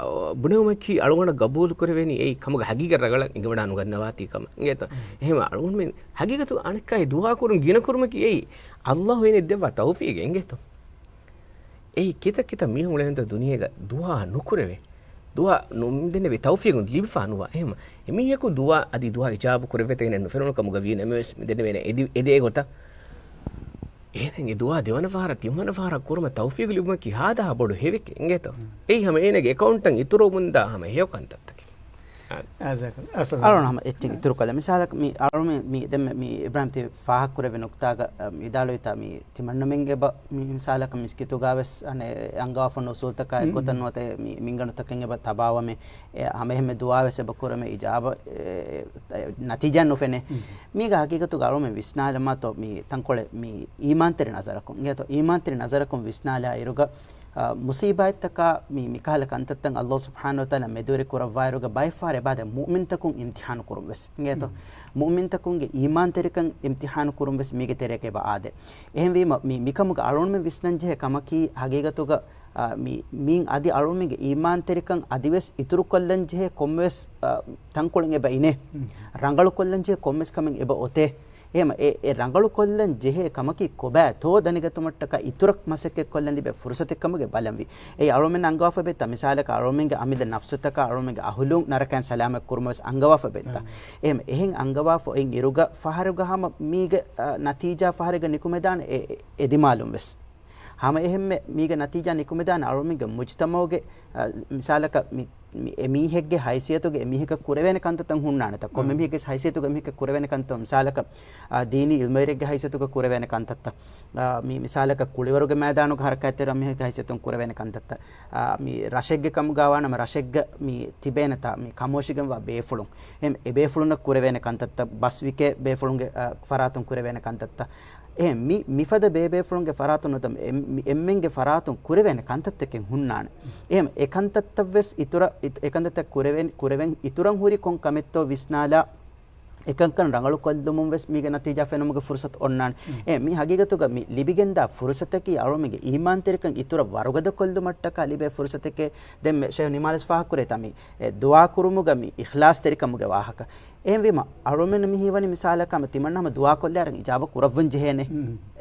ބުނެވުމަކީ އަޅުގަނޑަށް ގަބޫލު ކުރެވޭނީ އެއީ ކަމުގެ ހަގީގަތް ރަނގަޅަށް އެނގިވަޑާ ނުގަންނަވާތީ ކަމަށް. އިނގޭތަ؟ އެހެން އަޅުގަނޑުމެން ހަގީގަތުގަ އަނެއްކާއި ދުޢާ ކުރުން ގިނަ ކުރުމަކީ އެއީ ﷲ އޭނަ ދެއްވާ ތައުފީގެއް. އިނގޭތޯ؟ އެއީ ކިތައް ކިތައް މީހުން އުޅެނީތަ ދުނިޔޭގަ ދުޢާ ނުކުރެވޭ. ދުޢާ ނު-، ދެންނެވި ތައުފީގު ލިބިފާ ނުވާ. އެހެން އެމީހަކު ދުޢާ އަދި ދުޢާ އިޖާބު ކުރެވޭތަ އޭނަ ނުފެނުނު ކަމުގަ ވީ ނަމަވެސް މި ދެންނެވޭނެ އެދި-، އެދޭ ގޮތަށް. އޭނަ އެ ދުޢާ ދެވަނަ ފަހަރަށް ތިންވަނަ ފަހަރަށް ކުރުމަށް ތައުފީގު ލިބުމަކީ ހާދަހާ ބޮޑު ހެޔޮކެއް. އިނގޭތޯ؟ އެއީ ހަމަ އޭނަގެ އެކައުންޓަށް އިތުރުވަމުންދާ ހަމަ ހެޔޮ ކަންތައްތަކެއް. އަޅުން ހަމަ އެއްޗެއް އިތުރު ކޮށްލަ. މިސާލަކަށް މި އަޅުމެ މި ދެންމެ މި އިބްރާހިމް ތި ފާހަގަ ކުރެއްވި ނުކްތާގަ، އަ، ވިދާޅުވިތާ މި ތިމަންނަމެން އެބަ މި މިސާލަކަށް މިސްކިތުގާވެސް އަނެއް އަންގަވާފަ އޮންނަ އުސޫލުތަކާ އެއްގޮތަށް ނުވަތަ މި މިންގަނޑުތަކެއް އެބަ ތަބާވަމެ، އެ ހަމައެހެންމެ ދުޢާވެސް އެބަ ކުރަމެ އިޖާބަ، އެ، އެ، ނަތީޖާ ނުފެނޭ. މީގަ ހަގީގަތުގަ އަޅުމެ ވިސްނާލަމާތޯ މި ތަންކޮޅެއް މި އީމާންތެރި ނަޒަރަކުން. އިނގޭތޯ އީމާންތެރި ނަޒަރަކުން ވިސްނާލާ އިރުގަ އާ، މުސީބާތްތަކާ މި، މިކަހަލަ ކަންތައްތައް އައްލާހު ސުބްޙާނަހު ވަތަޢާލާ މެދުވެރި ކުރައްވާއިރުގަ ބައެއް ފަހަރު އެބައާދޭ މުއުމިންތަކުން އިމްތިޙާނު ކުރުން ވެސް. އިނގޭތޯ؟ މުއުމިންތަކުންގެ އީމާންތެރިކަން އިމްތިޙާނު ކުރުން ވެސް މީގެ ތެރެއަކަށް އެބައާދޭ. އެހެންވީމަ، މި، މިކަމުގަ އަޅުގަނޑުމެން ވިސްނަން ޖެހޭ ކަމަކީ ހަގީގަތުގަ، އާ، މި، މީން އަދި އަޅުގަނޑުމެންގެ އީމާންތެރިކަން އަދިވެސް އިތުރުކޮށްލަން ޖެހޭ ކޮންމެވެސް، އާ، ތަންކޮޅެއް އެބަ އިނޭ. ރަނގަޅުކޮށްލަން ޖެހޭ ކޮންމެސް ކަމެއް އެބަ އޮތޭ. އެހެމަ އެ، އެ ރަނގަޅުކޮށްލަން ޖެހޭ ކަމަކީ ކޮބާތޯ ދަނެގަތުމަށްޓަކާ އިތުރަށް މަސައްކަތްކޮށްލަން ލިބޭ ފުރުސަތެއް ކަމުގެ ބަލަންވީ. އެއީ އަޅުމެން އަންގަވާފަ ބެއްތަ މިސާލަކަށް އަޅުމެންގެ އަމިއްލަ ނަފްސުތަކާ އަޅުމެންގެ އަހުލުން ނަރަކައިން ސަލާމަތް ކުރުމަށް ވެސް އަންގަވާފަ ބެއްތަ. އެހެމަ އެހެން އަންގަވާފަ އޮތް އިރުގަ ފަހަރުގަ ހަމަ މީގެ، އަ، ނަތީޖާ ފަހަރެއްގަ ނިކުމެދާނެ އެ، އެ، އެ ދިމާލުން ވެސް. ހަމަ އެހެންމެ މީގެ ނަތީޖާ ނިކުމެދާނެ އަޅުމެންގެ މުޖްތަމަޢުގެ، އަ، މިސާލަކަށް މި، މި އެމީހެއްގެ ހައިސިއްޔަތުގެ އެމީހަކަށް ކުރެވޭނެ ކަންތައްތައް ހުންނާނެތަ؟ ކޮންމެ މީހެއްގެ ހައިސިއްޔަތުގެ އެމީހަކަށް ކުރެވޭނެ ކަންތައް، މިސާލަކަށް، އާ، ދީނީ އިލްމުވެރިއެއްގެ ހައިސިއްޔަތުގަ ކުރެވޭނެ ކަންތައްތައް، އާ، މި މިސާލަކަށް ކުޅިވަރުގެ މައިދާނުގަ ހަރަކާތްތެރި އެމީހެއްގެ ހައިސިއްޔަތުން ކުރެވޭނެ ކަންތައްތައް، އާ، މި ރަށެއްގެ ކަމުގަ ވާނަމަ ރަށެއްގަ މި ތިބޭނެތާ މި ކަމުވެށިގެންވާ ބޭފުޅުން، އެ، އެ ބޭފުޅުންނަށް ކުރެވޭނެ ކަންތައްތައް، ބަސް ވިކޭ ބޭފުޅުންގެ، އާ، ފަރާތުން ކުރެވޭނެ ކަންތައްތައް، އެހެން މި، މިފަދަ ބޭބޭފުޅުންގެ ފަރާތުން ނުވަތަ އެ، މި، އެންމެންގެ ފަރާތުން ކުރެވޭނެ ކަންތައްތަކެއް ހުންނާނެ. އެހެން އެ ކަންތައްތައް ވެސް އިތުރަށް، އިތު، އެ ކަންތައްތައް ކުރެވެން، ކުރެވެން އިތުރަށް ހުރި ކޮން ކަމެއްތޯ ވިސްނާލާ، އެކަންކަން ރަނގަޅު ކޮށްލުމުން ވެސް މީގެ ނަތީޖާ ފެނުމުގެ ފުރުސަތު އޮންނާނެ. އެ، މި ހަގީގަތުގަ މި ލިބިގެންދާ ފުރުސަތަކީ އަޅުމެންގެ އީމާންތެރިކަން އިތުރަށް ވަރުގަދަ ކޮށްލުމަށްޓަކާ ލިބޭ ފުރުސަތެކޭ. ދެން މެ، ޝޭޚް ނިމާލެސް ފާހަގަކުރޭތާ މި، އެ، ދުޢާ ކުރުމުގަ މި އިޚްލާޞްތެރިކަމުގެ ވާހަކަ. އެހެންވީމަ، އަޅުމެން މި ހީވަނީ މިސާލަކަށް ހަމަ ތިމަންނަ ހަމަ ދުޢާ ކޮށްލާއިރު އިޖާބަ ކުރައްވަން ޖެހޭނެ.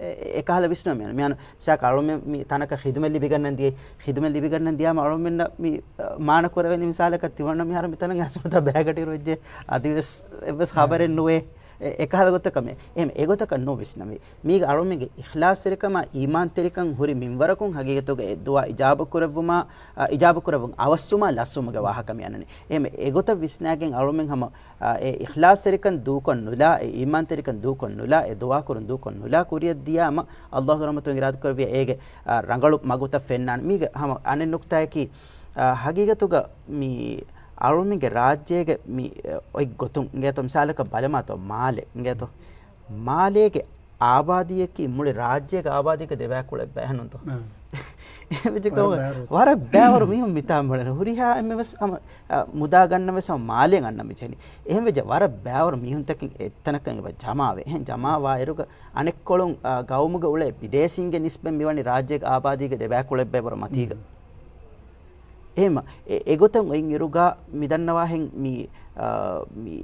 އެ، އެ، އެކަހަލަ ވިސްނުމެއް މި، މި، މިސާލަކަށް އަޅުމެން މި ތަނަކަށް ޚިދުމަތް ލިބިގަންނަން ދިޔައީ، ޚިދުމަތް ލިބިގަންނަން ދިޔާމަ އަޅުމެންނަށް މި، އަ، މާނަ ކުރެވެނީ މިސާލަކަށް ތިމަންނަ މިހާރު މިތަނަށް އައިސް މަތާ ބައިގަޑިއިރު ވެއްޖެ އަދިވެސް އެއްވެސް ޚަބަރެއް ނުވޭ. އެ، އެކަހަލަ ގޮތަކަށް މި، އެ، އެގޮތަކަށް ނުވިސްނަމި. މީގަ އަޅުމެންގެ އިޚްލާޞްތެރިކަމާ އީމާންތެރިކަން ހުރި މިންވަރަކުން ހަގީގަތުގަ އެ ދުޢާ އިޖާބަ ކުރެއްވުމާ، އަ، އިޖާބަ ކުރެއްވުން އަވަސްވުމާ ލަސްވުމުގެ ވާހަކަ މި އަންނަނީ. އެހެން އެގޮތަށް ވިސްނާގެން އަޅުމެން ހަމަ، އަ، އެ އިޚްލާޞްތެރިކަން ދޫކޮށް ނުލާ، އެ އީމާންތެރިކަން ދޫކޮށް ނުލާ، އެ ދުޢާ ކުރުން ދޫކޮށް ނުލާ ކުރިއަށް ދިޔާމަ، އައްލާހުގެ ރަޙްމަތުން އިރާދަކުރެއްވިޔާ އޭގެ، އަ، ރަނގަޅު މަގުތައް ފެންނާނެ. މީގެ ހަމަ އަނެއް ނުކްތާއަކީ، އަ، ހަގީގަތުގަ މި އަޅުމެންގެ ރާއްޖޭގެ މި، އަ، އޮތް ގޮތުން އިނގޭތޯ، މިސާލަކަށް ބަލަމާތޯ މާލެ އިނގޭތޯ. މާލޭގެ އާބާދީއަކީ މުޅި ރާއްޖޭގެ އާބާދީގެ ދެބައިކުޅަ އެއްބައި ނޫންތޯ؟ އާ. އެހެންވެއްޖެ ވަރަށް ކަމަށް ބައިވަރު. ވަރަށް ބައިވަރު މީހުން މިތާ މިއުޅެނީ. ހުރިހާ އެންމެ ވެސް ހަމަ، އަ، މުދާ ގަންނަން ވެސް ހަމަ މާލެއަށް އަންނަން މި ޖެހެނީ. އެހެންވެއްޖެ ވަރަށް ބައިވަރު މީހުންތަކެއް އެއްތަނަކަށް އެބަ ޖަމާވޭ. އެހެން ޖަމާވާއިރުގަ އަނެއްކޮޅުން، އަ، ގައުމުގަ އުޅޭ ބިދޭސީންގެ ނިސްބަތް މިވަނީ ރާއްޖޭގެ އާބާދީގެ ދެބައިކުޅައެއްބައި ވަރަށް މަތީގަ. އެހެން އެ، އެގޮތަށް އޮތް އިރުގަ މި ދަންނަވާހެން މި، އާ، މި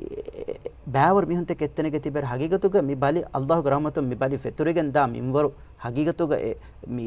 ބައިވަރު މީހުންތަކެއް އެއްތަނެއްގަ ތިބޭއިރު ހަގީގަތުގަ މި ބަލި އައްލާހުގެ ރަޙްމަތުން މި ބަލި ފެތުރިގެން ދާ މިންވަރު ހަގީގަތުގަ އެ، މި،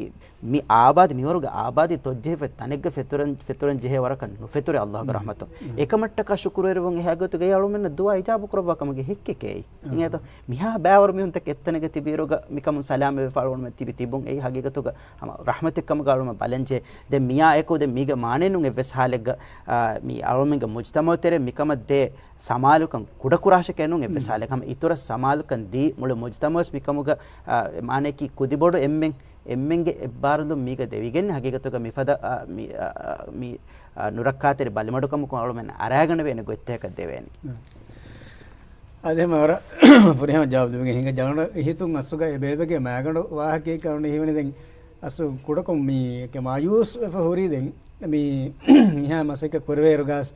މި އާބާދީ މިވަރުގެ އާބާދީ ތޮއްޖެހިފަ ތަނެއްގަ ފެތުރަން، ފެތުރަން ޖެހޭ ވަރަކަށް ނުފެތުރޭ އައްލާހުގެ ރަޙްމަތުން. އެކަމަށްޓަކާ ޝުކުރުވެރިވުން އެހާ ގޮތުގައި އަޅުމެންނަށް ދުޢާ އިޖާބަ ކުރައްވާ ކަމުގެ ހެއްކެކޭ. އިނގޭތޯ؟ މިހާ ބައިވަރު މީހުންތަކެއް އެއްތަނެއްގަ ތިބިއިރުގަ މިކަމުން ސަލާމަތްވެފަ އަޅުގަނޑުމެން ތިބި ތިބުން އެއީ ހަގީގަތުގަ ހަމަ ރަޙްމަތެއް ކަމުގަ އަޅުމެން ބަލަންޖެހޭ. ދެން މިއާ އެކު ދެން މީގެ މާނައެއް ނޫން އެއްވެސް ހާލެއްގަ، އާ، މި އަޅުމެންގެ މުޖްތަމަޢު ތެރޭ މިކަމަށް ދޭ ސަމާލުކަން ކުޑަކުރާށެކޭ ނޫން އެއްވެސް ހާލެއް. ހަމަ އިތުރަށް ސަމާލުކަން ދީ މުޅި މުޖްތަމަޢުވެސް މިކަމުގަ، އާ، މާނައަކީ ކުދިބޮޑު އެންމެން، އެންމެންގެ އެއްބާރުލުން މީގަ ދެވިގެން ހަގީގަތުގަ މިފަދަ، އާ، މި، އާ، މި، އާ، ނުރައްކާތެރި ބަލިމަޑުކަމަކުން އަޅުމެން އަރާގަނެވޭނެ ގޮތްތަކަށް ދެވޭނެ. އާ. އަދި ހަމަ ވަރަށް ފުރިހަމަ ޖަވާބު ދެމީގެ ހިނގަ ޖަނަން ހިތުން އަސްލުގަ އެ ބޭބެގެ މައިގަނޑު ވާހަކައެއް ކަނުނީ ހީވަނީ ދެން އަސްލު ކުޑަކޮށް މީ މާޔޫސް ވެފަ ހުރީ ދެން މި މިހާ މަސައްކަތް ކުރެވޭއިރުގަސް.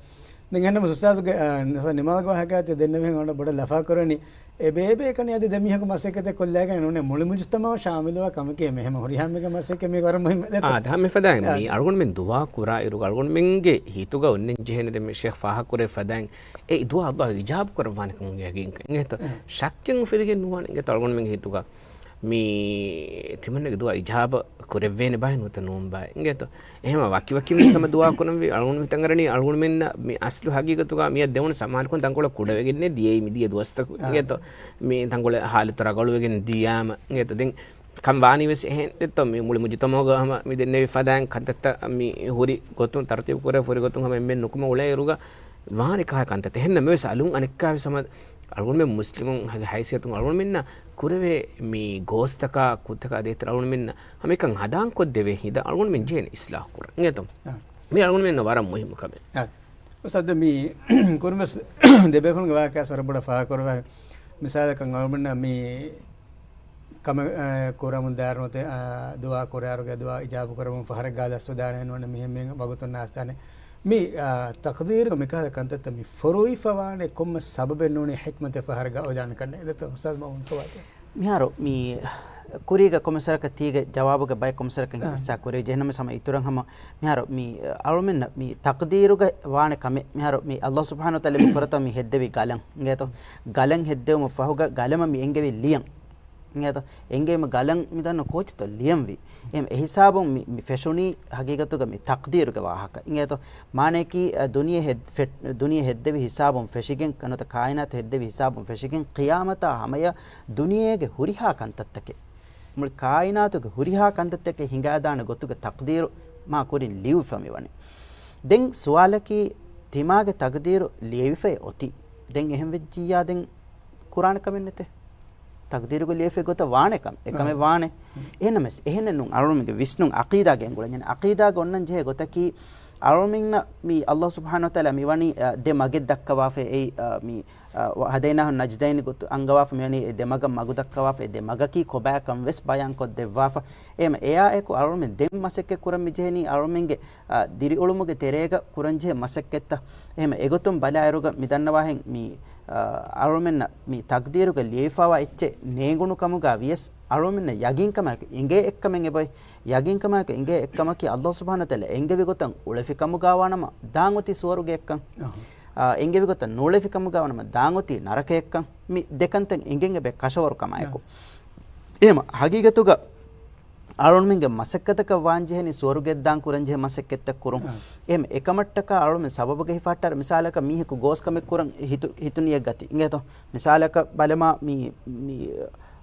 ދެން އެހެންނަމަ އުސްތާޒުގެ، އާ، ނިސާ ނިމާލްގެ ވާހަކައަށް ދެންނެވިހެން އަންނަ ބޮޑަށް ލަފާ ކުރަނީ އެ ބޭބެ ކަނި އަދި ދެމީހަކު މަސައްކަތެއް ކޮށްލާގެން ނޫނޭ މުޅި މުޖުތަމަޢު ޝާމިލުވާ ކަމަކީ މެހެމަ ހުރިހާ މީގެ މަސައްކަތް މީ ވަރަށް މުހިއްމު ދެތަ؟ އާ، ދާ މި ފަދައިން މި އަޅުގަނޑުމެން ދުޢާ ކުރާ އިރުގަ އަޅުގަނޑުމެންގެ ހިތުގަ އޮންނަން ޖެހޭނެ ދެން މި ޝޭޚް ފާހަގަކުރެއްވި ފަދައިން އެ ދުޢާ އައްލާހު އިޖާބަ ކުރައްވާނެ ކަމުގެ ޔަގީންކަން. އެނގޭތޯ؟ ޝައްކެއް އުފެދިގެން ނުވާނެ އެނގޭތޯ އަޅުގަނޑުމެންގެ ހިތުގަ މި ތިމަންނަގެ ދުޢާ އިޖާބަ ކުރެއްވޭނެ ބާއެއް ނުވަތަ ނޫން ބާއެއް. އެނގޭތޯ؟ އެހެމަ ވަކި ވަކި މީސް ހަމަ ދުޢާ ކުރަންވީ އަޅުގަނޑު މިތަނގަރަނީ އަޅުގަނޑުމެންނަށް މި އަސްލު ހަގީގަތުގަ މިއަށް ދެވުނު ސަމާލުކަން ތަންކޮޅެއް ކުޑަވެގެންނޭ ދިޔައީ މިދިޔަ ދުވަސްތަކު. އާ. އެނގޭތޯ؟ މި ތަންކޮޅެއް ހާލަތު ރަގަޅުވެގެން ދިޔާމަ. އެނގޭތޯ؟ ދެން ކަން ވާނީ ވެސް އެހެން ދެއްތޯ މި މުޅި މުޖުތަމަޢުގަ ހަމަ މި ދެންނެވި ފަދައިން ކަންތައްތައް މި ހުރި ގޮތުން ތަރުތީބު ކުރެ ހުރި ގޮތުން ހަމަ އެންމެން ނުކުމެ އުޅޭ އިރުގަ ވާނެ ކަހަލަ ކަންތައްތައް. އެހެންނަމަވެސް އަލުން އަނެއްކާވެސް ހަމަ އަޅުގަނޑުމެން މުސްލިމުން ހަގީ ހައިސިއްޔަތުން އަޅުގަނޑުމެންނަށް ކުރެވޭ މި ގޯސްތަކާ ކުށްތަކާ ދޭތެރޭ އަޅުގަނޑުމެންނަށް ހަމައެކަން ހަނދާންކޮށްދެވޭ ހިނދަށް އަޅުގަނޑުމެން ޖެހޭނެ އިސްލާހު ކުރަން. އިނގޭތޯ؟ އާ. މި އަޅުގަނޑުމެންނަށް ވަރަށް މުހިއްމު ކަމެއް. އާ. އުސްތާޛު މި ކުރިންވެސް ދެބޭފުޅުންގެ ވާހަކައަށް ވަރަށް ބޮޑަށް ފާހަގަކުރައްވާ. މިސާލަކަށް އަޅުގަނޑުމެންނަށް މި ކަމެއް، އަ، ކުރަމުން ދާއިރު ނުވަތަ، އަ، ދުޢާ ކުރާއިރުގެ ދުޢާ އިޖާބަ ކުރަމުން ފަހަރެއް ގާ ލަސްވެދާނެ ނޫން މިހެން މިހެން ވަގުތުން ނާސްދާނެ. މި، އަ، ތަޤްދީރު މިކަހަލަ ކަންތައްތައް މި ފޮރުވިފަވާނެ ކޮންމެ ސަބަބެއް ނޫނީ ޙިކްމަތެއް ފަހަރެއް ގާ އޮވެދާނެ ކަންނޭ. އެދެތޯ އުސްތާޛް މައުމޫން ކޮބާތޯ؟ މިހާރު މި ކުރީގަ ކޮންމެ ސަރަކަށް ތީގެ ޖަވާބުގެ ބައެއް ކޮންމެ ސަރަކަށް އާ. ހިއްސާ ކުރި. ޖެހެނަމެސް ހަމަ އިތުރަށް ހަމަ މިހާރު މި އަޅުމެންނަށް މި ތަޤްދީރުގަ ވާނެ ކަމެއް. މިހާރު މި ﷲ ސުބްޙާނަހޫ ވަތަޢާލާ މި ފުރަތަމަ މި ހެއްދެވި ގަލަން. އިނގޭތޯ؟ ގަލަން ހެއްދެވުމަށް ފަހުގަ ގަލަމަށް މި އެންގެވި ލިޔަން. އިނގޭތޯ؟ އެނގޭމަ ގަލަން މި ދަންނަ ކޯޗިތޯ ލިޔަންވީ. އެހެން އެހިސާބުން މި، މި ފެށުނީ ހަގީގަތުގަ މި ތަޤްދީރުގެ ވާހަކަ. އިނގޭތޯ؟ މާނަޔަކީ، އަ، ދުނިޔެ ހެއް-، ފެ-، ދުނިޔެ ހެއްދެވި ހިސާބުން ފެށިގެން، ނުވަތަ ކާއިނާތު ހެއްދެވި ހިސާބުން ފެށިގެން، ޤިޔާމަތާ ހަމަޔަށް ދުނިޔޭގެ ހުރިހާ ކަންތައްތަކެއް، މުޅި ކާއިނާތުގެ ހުރިހާ ކަންތައްތަކެއް ހިނގާދާނެ ގޮތުގެ ތަޤްދީރު މާ ކުރިން ލިޔުއްވާ މިވަނީ. ދެން ސުވާލަކީ، ތިމާގެ ތަޤްދީރު ލިޔެވިފައި އޮތީ. ދެން އެހެން ވެއްޖިއްޔާ ދެން ކުރާނެ ކަމެއް ނެތޭ. ތަޤްދީރުގަ ލިޔެފި ގޮތަށް ވާނެ ކަމެއް. އެކަމެއް އާ. ވާނެ. އެހެންނަމަސް، އެހެނެއް ނޫން. އަޅުމެންގެ ވިސްނުން ޢަޤީދާގެ އެނގުޅެން ޖެހޭ. ޢަޤީދާގަ އޮންނަން ޖެހޭ ގޮތަކީ، އަޅުމެންނަށް މި ﷲ ސުބްޙާނަހޫ ވަތަޢާލާ މިވަނީ، އަ، ދެ މަގެއް ދައްކަވާފަ އެއީ، އަ، މި، އަ، ވަ-، ހަދައިނާހު ނަޖްދައިން ގޮތު އަންގަވާފަ މިވަނީ އެ ދެ މަގަށް މަގު ދައްކަވާފަ އެ ދެ މަގަކީ ކޮބާކަން ވެސް ބަޔާން ކޮށްދެއްވާފަ. އެހެމަ އެއާއެކު އަޅުމެން ދެން މަސައްކަތް ކުރަން މި ޖެހެނީ އަޅުމެންގެ، އަ، ދިރިއުޅުމުގެ ތެރޭގަ ކުރަން ޖެހޭ މަސައްކަތްތައް. އެހެމަ އެގޮތުން ބަލާއިރުގަ މި ދަންނަވާހެން މި އަ، އަޅުމެންނަށް މި ތަޤްދީރުގަ ލިޔެފަވާ އެއްޗެއް ނޭނގުނު ކަމުގަ ވިޔަސް، އަޅުމެންނަށް ޔަގީންކަމާއެކު އިނގޭ އެއްކަމެއް އެބައޮތް. ޔަގީންކަމާއެކު އިނގޭ އެއްކަމަކީ، ﷲ ސުބްޙާނަހޫ ވަތަޢާލާ އެންގެވި ގޮތަށް އުޅެފި ކަމުގަ ވާނަމަ ދާން އޮތީ ސުވަރުގެ އެއްކަން. އަހަ. އަ، އެންގެވި ގޮތަށް ނޫޅެފި ކަމުގަ ވާނަމަ ދާން އޮތީ ނަރަކައެއްކަން. މި ދެކަންތައް އެނގެން އެބަ ކަށަވަރު ކަމާއެކު. އަ. އެހެމަ ހަގީގަތުގަ އަޅުމެންގެ މަސައްކަތަކަށް ވާން ޖެހެނީ ސުވަރުގެ ދާން ކުރަން ޖެހޭ މަސައްކަތްތައް ކުރުން. އާ. އެހެމަ އެކަމަށްޓަކާ އަޅުމެން ސަބަބުގަ ހިފަހައްޓާއިރު، މިސާލަކަށް މީހަކު ގޯސް ކަމެއް ކުރަން ހިތު-، ހިތު ނިޔަތް ގަތީ. އިނގޭތޯ؟ މިސާލަކަށް ބަލަމާ މި، މި،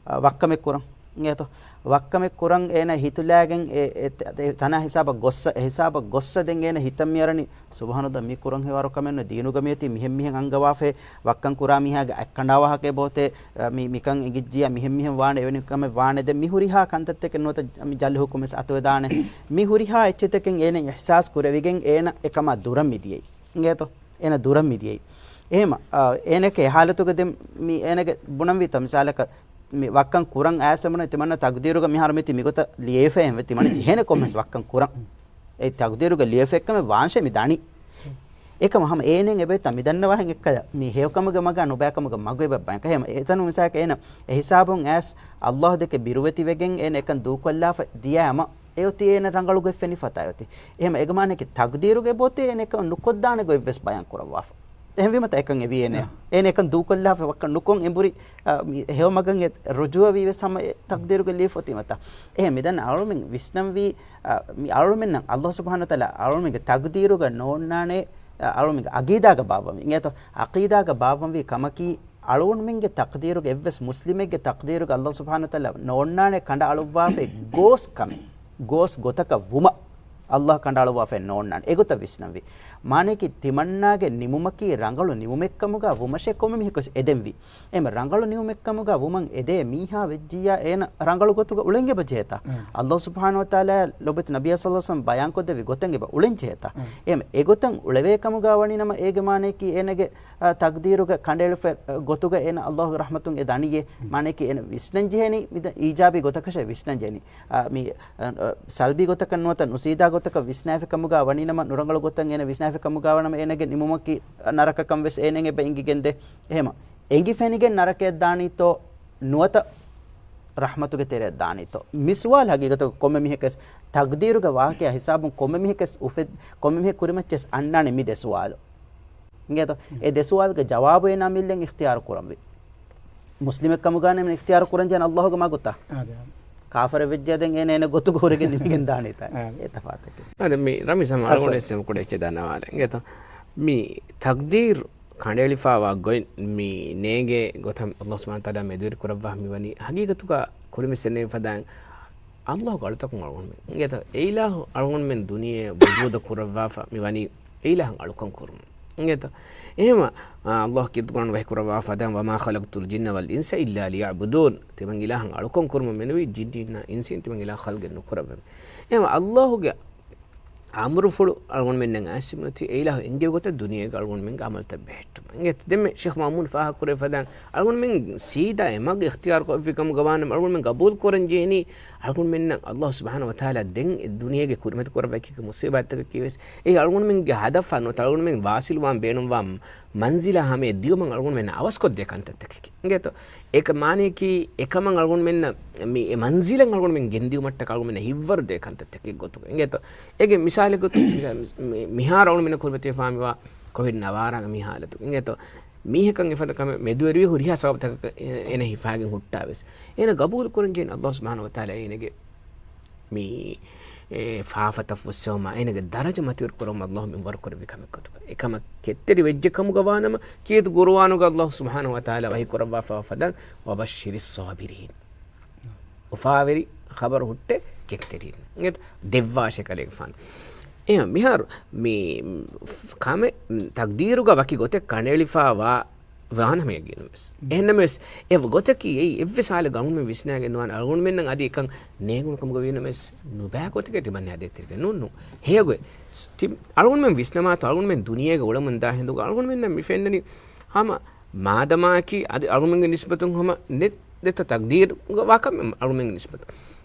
އަ، ވައްކަމެއް ކުރަން. އިނގޭތޯ؟ ވައްކަމެއް ކުރަން އޭނަ ހިތުލާގެން އެ، އެ، އެ ތަނާ ހިސާބަށް ގޮއްސަ، އެ ހިސާބަށް ގޮއްސަ ދެން އޭނަ ހިތަށް މިއަރަނީ، ސުބްޙާނަﷲ، މި ކުރަން ހެޔޮވަރު ކަމެއް ނު، ދީނުގަ މިއޮތީ މިހެން މިހެން އަންގަވާފައި، ވައްކަން ކުރާ މީހާގެ އަތް ކަނޑާވާހަކައެއް ބޯތޭ، އަ، މި، މިކަން އެނގިއްޖިއްޔާ މިހެން މިހެން ވާނެ، އެވެނި ކަމެއް ވާނެ. ދެން މި ހުރިހާ ކަންތައްތަކެއް ނުވަތަ މި ޖަލްހުކުން ވެސް އަތުވެދާނެ. މި ހުރިހާ އެއްޗެއްތަކެއް އޭނަ އިޙްސާސް ކުރެވިގެން އޭނަ އެކަމާ ދުރަށް މިދިޔައީ. އިނގޭތޯ؟ އޭނަ ދުރަށް މިދިޔައީ. އެހެމަ، އަ، އޭނަކެ އެ ހާލަތުގަ ދެން މި އޭނަގެ ބުނަންވީތަ މިސާލަކަށް މި ވައްކަން ކުރަން އައިސް ބުނަން ތިމަންނަ ތަޤްދީރުގަ މިހާރު މިތި މިގޮތަށް ލިޔެފައެއް ތިމަންނަ ޖެހޭނެ ކޮންމެސް ވައްކަން ކުރަން. އެ ތަޤްދީރުގަ ލިޔެފެއްކަމެއް ވާންށޭ މި ދަނީ. އެކަމަ ހަމަ އޭނެން އެބައިތަ މި ދަންނަވާހެން އެއްކަލަ މި ހެޔޮކަމުގެ މަގާ ނުބައިކަމުގެ މަގު އެބަ ބަޔަކަށް. ހެމަ އެތަނު މިސާކަ އޭނަ އެ ހިސާބުން އައިސް ﷲ ދެކެ ބިރުވެތިވެގެން އޭނަ އެކަން ދޫކޮށްލާފަ ދިޔައިމަ އެއޮތީ އޭނަ ރަނގަޅު ގޮތް ފެނިފަތާ އޮތީ. އެހެމަ އޭގެ މާނައަކީ ތަޤްދީރުގަ އެބައޮތީ އޭނަ އެކަން ނުކޮށްދާނެ ގޮތް ވެސް ބަޔާން ކުރައްވާފަ. އެހެންވީމަތަ އެކަން އެވީ އޭނަ. އާ. އޭނަ އެކަން ދޫކޮށްލާފަ ވައްކަން ނުކޮށް އެނބުރި، އާ، މި ހެޔޮ މަގަށް އެ ރުޖޫޢަވީ ވެސް ހަމަ އެ ތަޤްދީރުގަ ލިޔެފަ އޮތީމަތަ. އެހެން މިދަން އަޅުމެން ވިސްނަންވީ، އާ، މި އަޅުމެންނަށް ﷲ ސުބްޙާނަހޫ ވަތަޢާލާ އަޅުމެންގެ ތަޤްދީރުގަ ނޯންނާނެ، އާ، އަޅުމެންގެ ޢަޤީދާގަ ބާއްވަންވީ. އިނގޭތޯ؟ ޢަޤީދާގަ ބާއްވަންވީ ކަމަކީ، އަޅުގަނޑުމެންގެ ތަޤްދީރުގަ އެއްވެސް މުސްލިމެއްގެ ތަޤްދީރުގަ ﷲ ސުބްޙާނަހޫ ވަތަޢާލާ ނޯންނާނެ ކަނޑައަޅުއްވާފައި ގޯސް ކަމެއް، ގޯސް ގޮތަކަށް ވުމަށް ﷲ ކަނޑައަޅުއްވާފައި ނޯންނާނެ. އެގޮތަށް ވިސްނަންވީ. މާނައަކީ ތިމަންނާގެ ނިމުމަކީ ރަނގަޅު ނިމުމެއްކަމުގަ ވުމަށޭ ކޮންމެ މީހަކުވެސް އެދެންވީ. އެހެމަ ރަނގަޅު ނިމުމެއްކަމުގަ ވުމަށް އެދޭ މީހާ ވެއްޖިއްޔާ އޭނަ ރަނގަޅު ގޮތުގަ އުޅެން އެބަ ޖެހޭތާ. އައް. ﷲ ސުބްޙާނަހޫ ވަތަޢާލާ ލޮބުވެތި ނަބިއްޔާ ޞައްލަﷲު ޢަލައިހި ވަސައްލަމަ ބަޔާންކޮށްދެއްވި ގޮތަށް އެބަ އުޅެން ޖެހޭތާ. އައް. އެހެމަ އެގޮތަށް އުޅެވޭ ކަމުގަ ވަނީ ނަމަ އޭގެ މާނައަކީ އޭނަގެ، އަ، ތަޤްދީރުގެ ކަނޑައެޅިފަ ގޮތުގަ އޭނަ ﷲގެ ރަޙްމަތުން އެ ދަނިޔޭ. މާނައަކީ އޭނަ ވިސްނަން ޖެހެނީ މިދަން އީޖާބީ ގޮތަކަށޭ ވިސްނަން ޖެހެނީ. އަ، މި، އަ، ސަލްބީ ގޮތަކަށް ނުވަތަ ނުސީދާ ގޮތަކަށް ވިސްނާފި ކަމުގަ ވަނީ ނަމަ، ނުރަނގަޅު ގޮތަށް އޭނަ ވިސްނާފި ކަމުގަ ވަނަމަ އޭނަގެ ނިމުމަކީ ނަރަކަކަން ވެސް އޭނައަށް އެބަ އެނގިގެންދޭ. އެހެމަ އެނގި ފެނިގެން ނަރަކަޔަށް ދާނީތޯ ނުވަތަ ރަޙްމަތުގެ ތެރެއަށް ދާނީތޯ؟ މި ސުވާލު ހަގީގަތުގަ ކޮންމެ މީހަކަސް ތަޤްދީރުގެ ވާހަކަޔާ ހިސާބުން ކޮންމެ މީހަކަސް އުފެ-، ކޮންމެ މީހެއް ކުރިމައްޗަސް އަންނާނެ މި ދެ ސުވާލު. އިނގޭތޯ؟ އެ ދެ ސުވާލުގެ ޖަވާބު އޭނާ މިއްލަން އިޚްތިޔާރު ކުރަންވީ. މުސްލިމެއް ކަމުގަ ނަމަ އިޚްތިޔާރު ކުރަން ޖެހޭނެ ﷲގެ މަގުތަ؟ އާދެ، އާދެ. ކާފަރެއް ވެއްޖެ ދެން އޭނަ އޭނަ ގޮތުގަ ހުރެގެން ނިމިގެން ދާނީތަ؟ އާދެ. އެ ތަފާތަކީ. އާދެ، މި ރަމީޒް ހަމަ އަޅުގަނޑު އަސަރް. އެސް އެމަ ކުޑަ އެއްޗެއް ދަންނަވާލަން. އިނގޭތޯ؟ މި ތަޤްދީރު ކަނޑައެޅިފައިވާ ގޮތް މި ނޭނގޭ ގޮތަށް ﷲ ސުބްޙާނަހޫ ވަތަޢާލާ މެދުވެރި ކުރައްވާ މިވަނީ ހަގީގަތުގަ ކުރިމައްޗަށް ފަދައިން ﷲގެ އަޅުތަކުން އަޅުގަނޑުމެން. އިނގޭތޯ؟ އެ އިލާހު އަޅުގަނޑުމެން ދުނިޔެއަށް ވުޖޫދަށް ކުރައްވާފަ މިވަނީ އެ އިލާހަށް އަޅުކަން ކުރުމުން. އިނގޭތޯ؟ އެހެމަ، އާ، ﷲ ކީރިތި ޤުރްއާން ވަޙީ ކުރައްވާފަ ދެން، "وما خلقت الجن والإنس إلا ليعبدون." ތިމަން އިލާހަށް އަޅުކަން ކުރުމަށް މެނުވީ ޖިންނިންނާ އިންސީން ތިމަން އިލާހަށް ޚަލްޤެއް ނުކުރައްވަމެ. އެހެމަ ﷲގެ އަމުރުފުޅު އަޅުގަނޑުމެންނަށް އައިސްފަ ނުވަތީ، އެއިލާހު އެންގެވި ގޮތަށް ދުނިޔޭގަ އަޅުގަނޑުމެންގެ ޢަމަލުތައް ބެހެއްޓުމަށް. އިނގޭތޯ؟ ދެންމެ ޝޭޚް މައުމޫން ފާހަގަކުރެވިފަދައިން، އަޅުގަނޑުމެން ސީދާ އެ މަގު އިޚްތިޔާރު ކޮށްފި ކަމުގަ ވާނަމަ، އަޅުގަނޑުމެން ޤަބޫލު ކުރަން ޖެހެނީ، އަޅުގަނޑުމެންނަށް އައްލާހު ސުބްޙާނަހު ވަތަޢާލާ ދެން އެ ދުނިޔޭގެ ކުރިމަތި ކުރައްވައި ކިކި މުޞީބާތްތަކަކީ ވެސް، އެއީ އަޅުގަނޑުމެންގެ ހަދަފާ ނުވަތަ އަޅުގަނޑުމެން ވާސިލުވާން ބޭނުންވާ މަންޒިލާ ހަމަޔަށް ދިޔުމަށް އަޅުގަނޑުމެންނަށް އަވަސްކޮށްދޭ ކަންތައްތަކަކީ. އިނގޭތޯ؟ އޭކަ މާނަޔަކީ، އެކަމަށް އަޅުގަނޑުމެންނަށް މި އެ މަންޒިލަށް އަޅުގަނޑުމެން ގެންދިޔުމަށްޓަކާ އަޅުގަނޑުމެންނަށް ހިތްވަރު ދޭ ކަންތައްތަކެއް ގޮތުގަ. އިނގޭތޯ؟ އޭގެ މިސާލެއް ގޮތުން މި-، މި-، މިހާރު އަޅުގަނޑުމެންނަށް ކުރިމަތިވެފާ މިވާ ކޮވިޑް ނަވާރަގެ މި ހާލަތު. އިނގޭތޯ؟ މީހަކަށް އެފަދަ ކަމެއް މެދުވެރިވި ހުރިހާ ސަބަބުތަކަކަށް އެ-، އޭނަ ހިފާގެން ހުއްޓާ ވެސް. އޭނަ ގަބޫލު ކުރަން ޖެހެނީ އައްލާހު ސުބްޙާނަހު ވަތަޢާލާ އޭނަގެ މި، އެ، ފާފަތައް ފުއްސެވުމާ، އޭނަގެ ދަރަޖަ މަތިވެރި ކުރުމަށް އައްލާހު މިންވަރު ކުރެއްވި ކަމެއް ގޮތުގަ. އެކަމަށް ކެތްތެރި ވެއްޖެ ކަމުގަ ވާނަމަ، ކީރިތި ޤުރުއާނުގަ އައްލާހު ސުބްޙާނަހު ވަތަޢާލާ ވަޙީ ކުރައްވާފައިވާ ފަދައިން، "وَبَشِّرِ الصَّابِرِينَ." އުފާވެރި ޚަބަރު ހުއްޓޭ ކެތްތެރިން. އިނގޭތޯ؟ ދެއްވާށޭ ކަލޭގެފާނު. އެހެން މިހާރު މި ކަމެއް ތަޤްދީރުގަ ވަކި ގޮތެއް ކަނޑައެޅިފައިވާ ވާނަމަ ޔަގީނުން ވެސް. އެހެންނަމަވެސް، އެ ގޮތަކީ އެއީ އެއްވެސް ހާލެއްގަ އަޅުގަނޑުމެން ވިސްނާގެން ނުވާނެ. އަޅުގަނޑުމެންނަށް އަދި އެކަން ނޭނގުނު ކަމުގަ ވީނަމަވެސް، ނުބައި ގޮތެކޭ ތިމަންނަ ދޭތެރޭގަ. ނޫން، ނޫން. ހެޔޮގޮތް. ތި-، އަޅުގަނޑުމެން ވިސްނަމާތޯ، އަޅުގަނޑުމެން ދުނިޔޭގަ އުޅެމުންދާ ހިނދުގަ އަޅުގަނޑުމެންނަށް މި ފެންނަނީ ހަމަ މާދަމާއަކީ އަދި އަޅުމެންގެ ނިސްބަތުން ހަމަ ނެތް، ދެތަ ތަޤްދީރުގަ ވާކަމެއް އަޅުމެންގެ ނިސްބަތުން.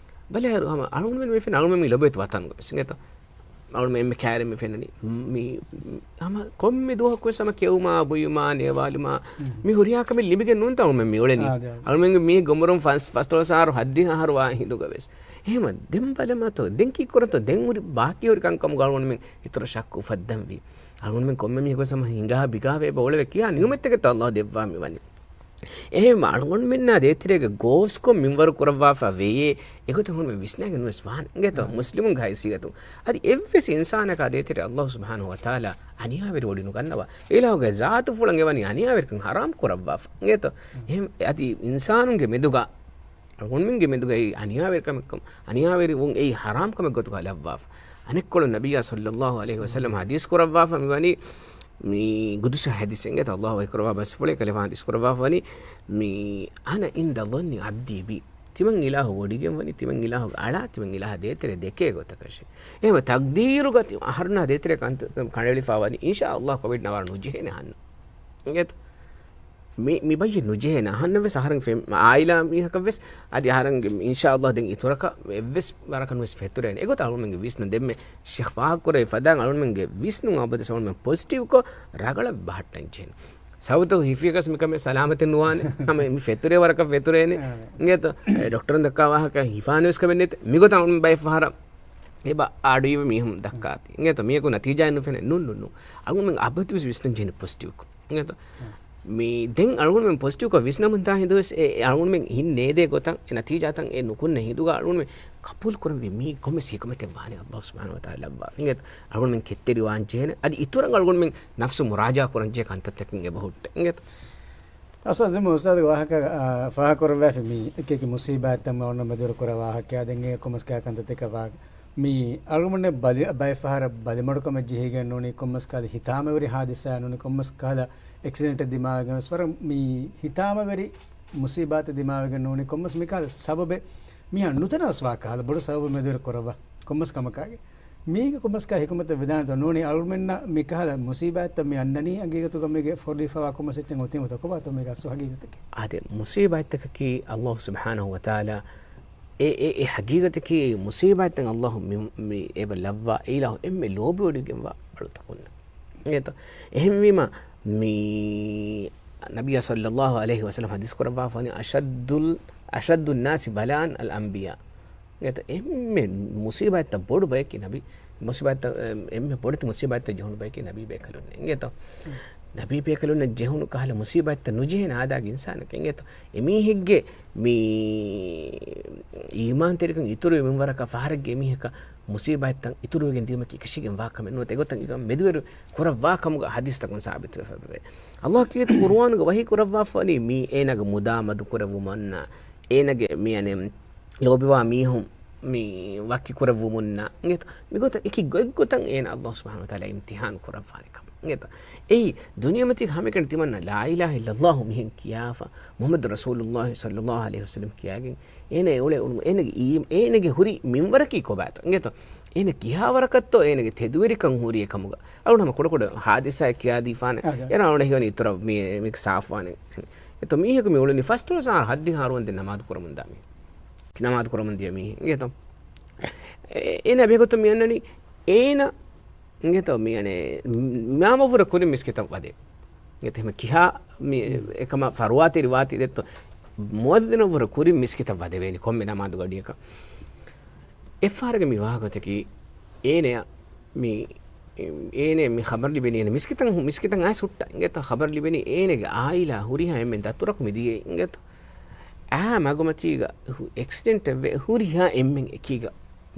ބަލާއިރު ހަމަ އަޅުމެން މި ފެން އަޅުމެން މި ލޮބުވެތި ވަތަނުގަ ވެސް އިނގޭތަ؟ އަޅުމެން މި ކައިރިން މި ފެންނަނީ މި ހަމަ ކޮންމެ ދުވަހަކު ވެސް ހަމަ ކެއުމާ، ބުއިމާ، ނޭވާލުމާ، މި ހުރިހާ ކަމެއް ލިބިގެން ނޫންތަ އަޅުމެން މި އުޅެނީ؟ އާދެ، އާދެ. އަޅުމެންގެ މީހެއްގެ އުމުރުން ފަސް، ފަސްދޮޅަސް އަހަރު، ހައްދިހަ އަހަރު ވާ ހިނދުގަ ވެސް. އެހެމަ ދެން ބަލަމާތޯ، ދެން ކީއްކުރަންތޯ، ދެން ހުރި ބާކީ ހުރި ކަންކަމުގަ އަޅުގަނޑުމެން އިތުރަށް ޝައްކު އުފައްދަންވީ. އަޅުގަނޑުމެން ކޮންމެ މީހަކުވެސް ހަމަ ހިނގާ ބިގާވެ އެބަ އުޅެވޭ ކިޔާ ނިޢުމަތްތަކެއްތޯ އައްލާހު ދެއްވާ މިވަނީ. އެހެންވީމަ އަޅުގަނޑުމެންނާ ދޭތެރޭގަ ގޯސްކޮށް މިންވަރު ކުރައްވާފަ ވެޔޭ، އެގޮތަށް އަޅުގަނޑުމެން ވިސްނާގެން ނުވެސް ވާނެ. އިނގޭތޯ؟ މުސްލިމުންގެ ހައިސިއްޔަތުން. އަދި އެއްވެސް އިންސާނަކާ ދޭތެރޭ އައްލާހު ސުބްޙާނަހު ވަތަޢާލާ އަނިޔާވެރި ވޮޑި ނުގަންނަވާ. އެއިލާހުގެ ޒާތުފުޅަށް އެވަނީ އަނިޔާވެރިކަން ޙަރާމް ކުރައްވާފަ. އިނގޭތޯ؟ އެހެން އަދި އިންސާނުންގެ މެދުގަ އަޅުގަނޑުމެންގެ މެދުގައި އަނިޔާވެރިކަމެއްކަމަށް، އަނިޔާވެރިވުން އެއީ ޙަރާމް ކަމެއް ގޮތުގަ ލައްވާފަ. އަނެއްކޮޅުން ނަބިއްޔާ ޞައްލައްލާހު ޢަލައިހި ވަސައްލަމް ޙަދީޘް ކުރައްވާފަ މިވަނީ، މި ޤުދުސީ ޙަދީޘެއް އިނގޭތޯ، އައްލާހު ވަޙީ ކުރައްވާ ބަސްފުޅެއް ކަލޭފާނު ޙަދީޘް ކުރައްވާފަ ވަނީ، މި، "أَنَا عِندَ ظَنِّ عَبْدِي بِي." ތިމަން އިލާހު ވޮޑިގެން ވަނީ، ތިމަން އިލާހުގެ އަޅާ، ތިމަން އިލާހާ ދޭތެރޭ ދެކޭ ގޮތަކަށޭ. އެހެންވެ ތަޤްދީރުގަ ތި-، އަހަރުންނާ ދޭތެރޭ ކަންތައް ކަނޑައެޅިފަ ވަނީ، އިންޝާﷲ ކޮވިޑް ނަވާރަ ނުޖެހޭނެ އަހަންނަށް. އިނގޭތޯ؟ މި، މި ބައްޔެއް ނުޖެހޭނެ. އަހަންނަށް ވެސް އަހަރެން ފެން-، އާއިލާ މީހަކަށް ވެސް، އަދި އަހަރެންގެ އިންޝާﷲ ދެން އިތުރަކަށް އެއްވެސް ވަރަކަށް ނުވެސް ފެތުރޭނެ. އެގޮތަށް އަޅުމެންގެ ވިސްނުން ދެންމެ ޝޭޚް ފާހަގަކުރެއްވި ފަދައިން އަޅުމެންގެ ވިސްނުން އަބަދުވެސް އަޅުމެން ޕޮޒިޓިވްކޮށް ރަގަޅަށް ބަހައްޓަން ޖެހޭނެ. ސަބަބުތައް ހިފިޔަކަސް މިކަމެއް ސަލާމަތެއް ނުވާނެ. ހަމަ މި ފެތުރޭ ވަރަކަށް ފެތުރޭނެ. އާ. އިނގޭތޯ؟ އެ، ޑޮކްޓަރުން ދައްކާ ވާހަކަ ހިފާނެ ވެސް ކަމެއް ނެތް. މިގޮތަށް އަޅުމެން ބައެއް ފަހަރަށް އެބަ އަޑުއިވި މީހުން ދައްކާތީ. އިނގޭތޯ؟ މީހަކު ނަތީޖާއެއް ނުފެނޭ. ނޫން، ނޫން، ނޫން. އަޅުމެން އަބަދުވެސް ވިސްނަން ޖެހޭނެ ޕޮޒިޓިވްކޮށް. އިނގޭތޯ؟ މި ދެން އަޅުގަނޑުމެން ޕޮޒިޓިވްކޮށް ވިސްނަމުންދާ ހިނދުވެސް އެ، އެ އަޅުގަނޑުމެން ހިން ނޭދޭ ގޮތަށް އެ ނަތީޖާތައް އެ ނުކުންނަ ހިނދުގަ އަޅުގަނޑުމެން ޤަބޫލު ކުރަންވީ މީ ކޮންމެސް ޙިކުމަތެއް ވާނެ އައްލާހު ސުބްޙާނަހު ވަތަޢާލާ ލައްވާފަ. އިނގޭތޯ؟ އަޅުގަނޑުމެން ކެތްތެރިވާން ޖެހޭނެ. އަދި އިތުރަށް އަޅުގަނޑުމެން ނަފްސު މުރާޖަޢާ ކުރަންޖެހޭ ކަންތައްތަކެއް އެބަ ހުއްޓޭ. އިނގޭތޯ؟ އަސްލު ދެން އުސްތާޛުގެ ވާހަކަ، އާ، ފާހަގަކުރައްވާފި މީ އެކި އެކި މުޞީބާތްތައް އޮންނަ މެދުވެރި ކުރާ ވާހަކައާ ދެން އެ ކޮންމެސް ކަންތައްތަކަށް ވާ މީ އަޅުގަނޑު ބަލި-، ބައެއް ފަހަރަށް ބަލިމަޑުކަމެއް ޖެހިގެން ނޫނީ، ކޮންމެސް ކަހަލަ ހިތާމަވެރި ހާދިސާއެއް ނޫނީ، ކޮންމެސް ކަހަލަ އެކްސިޑެންޓެއް ދިމާވެގެން ވެސް ވަރަށް މީ ހިތާމަވެރި މުޞީބާތެއް ދިމާވެގެން ނޫނީ، ކޮންމެސް މިކަހަލަ ސަބަބެއް މީހާ ނުތަނަވަސް ވާ ކަހަލަ ބޮޑު ސަބަބެއް މެދުވެރި ކުރައްވާ ކޮންމެސް ކަމަކާގެ. މީގެ ކޮންމެސް ކަހަލަ ޙިކުމަތެއް ވެދާނެތޯ ނޫނީ، އަޅުގަނޑުމެންނަށް މިކަހަލަ މުޞީބާތްތައް މި އަންނަނީ އަގީގަތުގަ މީގެ ފޮރުވިފައިވާ ކޮންމެސް އެއްޗެއް އޮތީމަތޯ ކޮބާތޯ މީގެ އަސްލު ޙަޤީޤަތަކީ؟ އާދެ، މުޞީބާތްތަކަކީ އައްލާހު ސުބްޙާނަހު ވަތަޢާލާ އެ، އެ، އެ ޙަޤީޤަތަކީ މުޞީބާތްތައް އައްލާހު މި، މި އެބަ ލައްވާ އެއިލާހު އެންމެ ލޯބިވޮޑިގެންވާ އަޅުތަކުންނަށް. އިނގޭތޯ؟ އެހެންވީމަ، މި ނަބިއްޔާ ޞައްލައްލާހު ޢަލައިހި ވަސައްލަމް ޙަދީޘް ކުރައްވާފަވަނީ، "أشد ال-، أشد الناس بلاء الأنبياء." އިނގޭތޯ؟ އެންމެ މުޞީބާތްތައް ބޮޑު ބަޔަކީ ނަބި، މުޞީބާތްތައް، އެ، އެންމެ ބޮޑެތި މުޞީބާތްތައް ޖެހުނު ބަޔަކީ ނަބީ ބޭކަލުންނޭ. އިނގޭތޯ؟ ނަބީ ބޭކަލުންނަށް ޖެހުނު ކަހަލަ މުޞީބާތްތައް ނުޖެހޭނެ އާދައިގެ އިންސާނަކަށް. އިނގޭތޯ؟ އެމީހެއްގެ މި އީމާންތެރިކަން އިތުރުވެ މިންވަރަކަށް ފަހަރެއްގެ އެމީހަކަށް މުޞީބާތްތައް އިތުރުވެގެން ދިޔުމަކީ އެކަށީގެންވާ ކަމެއް ނުވަތަ އެގޮތަށް މެދުވެރި ކުރައްވާ ކަމުގަ ޙަދީޘްތަކުން ސާބިތުވެފައެވެ. އައްލާހު ކީރިތި ޤުރުއާނުގަ ވަޙީ ކުރައްވާފަވަނީ މީ އޭނާގެ މުދާ މަދު ކުރެއްވުމަށް އޭނާގެ މި އަނެއް ލޯބިވާ މީހުން މި ވަކި ކުރެއްވުމުންނާ އިނގޭތަ؟ މިގޮތަށް އެކި ގޮތްގޮތަށް އޭނާ އައްލާހު ސުބްޙާނަހު ވަތަޢާލާ އިމްތިޙާނު ކުރައްވާނެ ކަމަށް އިނގޭތަ؟ އެއީ ދުނިޔެމަތީގެ ހަމައެކަނި ތިމަންނަ ލާ އިލާހަ އިއްލައްލާހު މިހެން ކިޔާފަ، މުޙައްމަދު ރަސޫލުއްލާހި ޞައްލައްލާހު ޢަލައިހި ވަސައްލަމް ކިޔާގެން އޭނާ އެ އުޅޭ އުޅުން އޭނާގެ އީ-، އޭނާގެ ހުރި މިންވަރަކީ ކޮބާތޯ؟ އިނގޭތޯ؟ އޭނަ ކިހާވަރަކަށްތޯ އޭނަގެ ތެދުވެރިކަން ހުރި އެކަމުގަ. އަޅުން ހަމަ ކުޑަކުޑަ ހާދިސާއެއް ކިޔާދީފާނެ. އާ، އޭނަ އަޅުން ހީވަނީ އިތުރަށް މި، މި ސާފުވާނެ. އެތޯ މީހަކު މި އުޅުނީ ފަސްދޮޅަސް އަހަރު ހައްދިހަ އަހަރުވަންދެން ނަމާދު ކުރަމުންދާ މީ. ނަމާދު ކުރަމުން ދިޔަ މީހެއް. އިނގޭތޯ؟ އޭ، އޭނަ ބެހޭގޮތުން މި އަންނަނީ އޭނަ އިނގޭތޯ މި އަނެއް މާމަވުރަ ކުރިން މިސްކިތަށް ވަދެ. އެތެމެ ކިހާ މި އެކަމަށް ފަރުވާތެރި ވާތީ ދެއްތޯ، މުއައްޒިނަށްވުރެ ކުރިން މިސްކިތަށް ވަދެވޭނީ ކޮންމެ ނަމާދު ގަޑިއަކަށް. އެއްފަހަރަކަށް މި ވާހަކަތަކީ އޭނަޔަށް މި، އޭނަ މި ޚަބަރު ލިބެނީ އޭނަ މިސްކިތަށް، މިސްކިތަށް އައިސް ހުއްޓަ އިނގޭތޯ، ޚަބަރު ލިބެނީ އޭނަގެ އާއިލާ ހުރިހާ އެންމެން ދަތުރަކު މިދިޔައީ އިނގޭތޯ. އާ މަގުމަތީގަ ހު-، އެކްސިޑެންޓެއްވެ ހުރިހާ އެންމެން އެކީގަ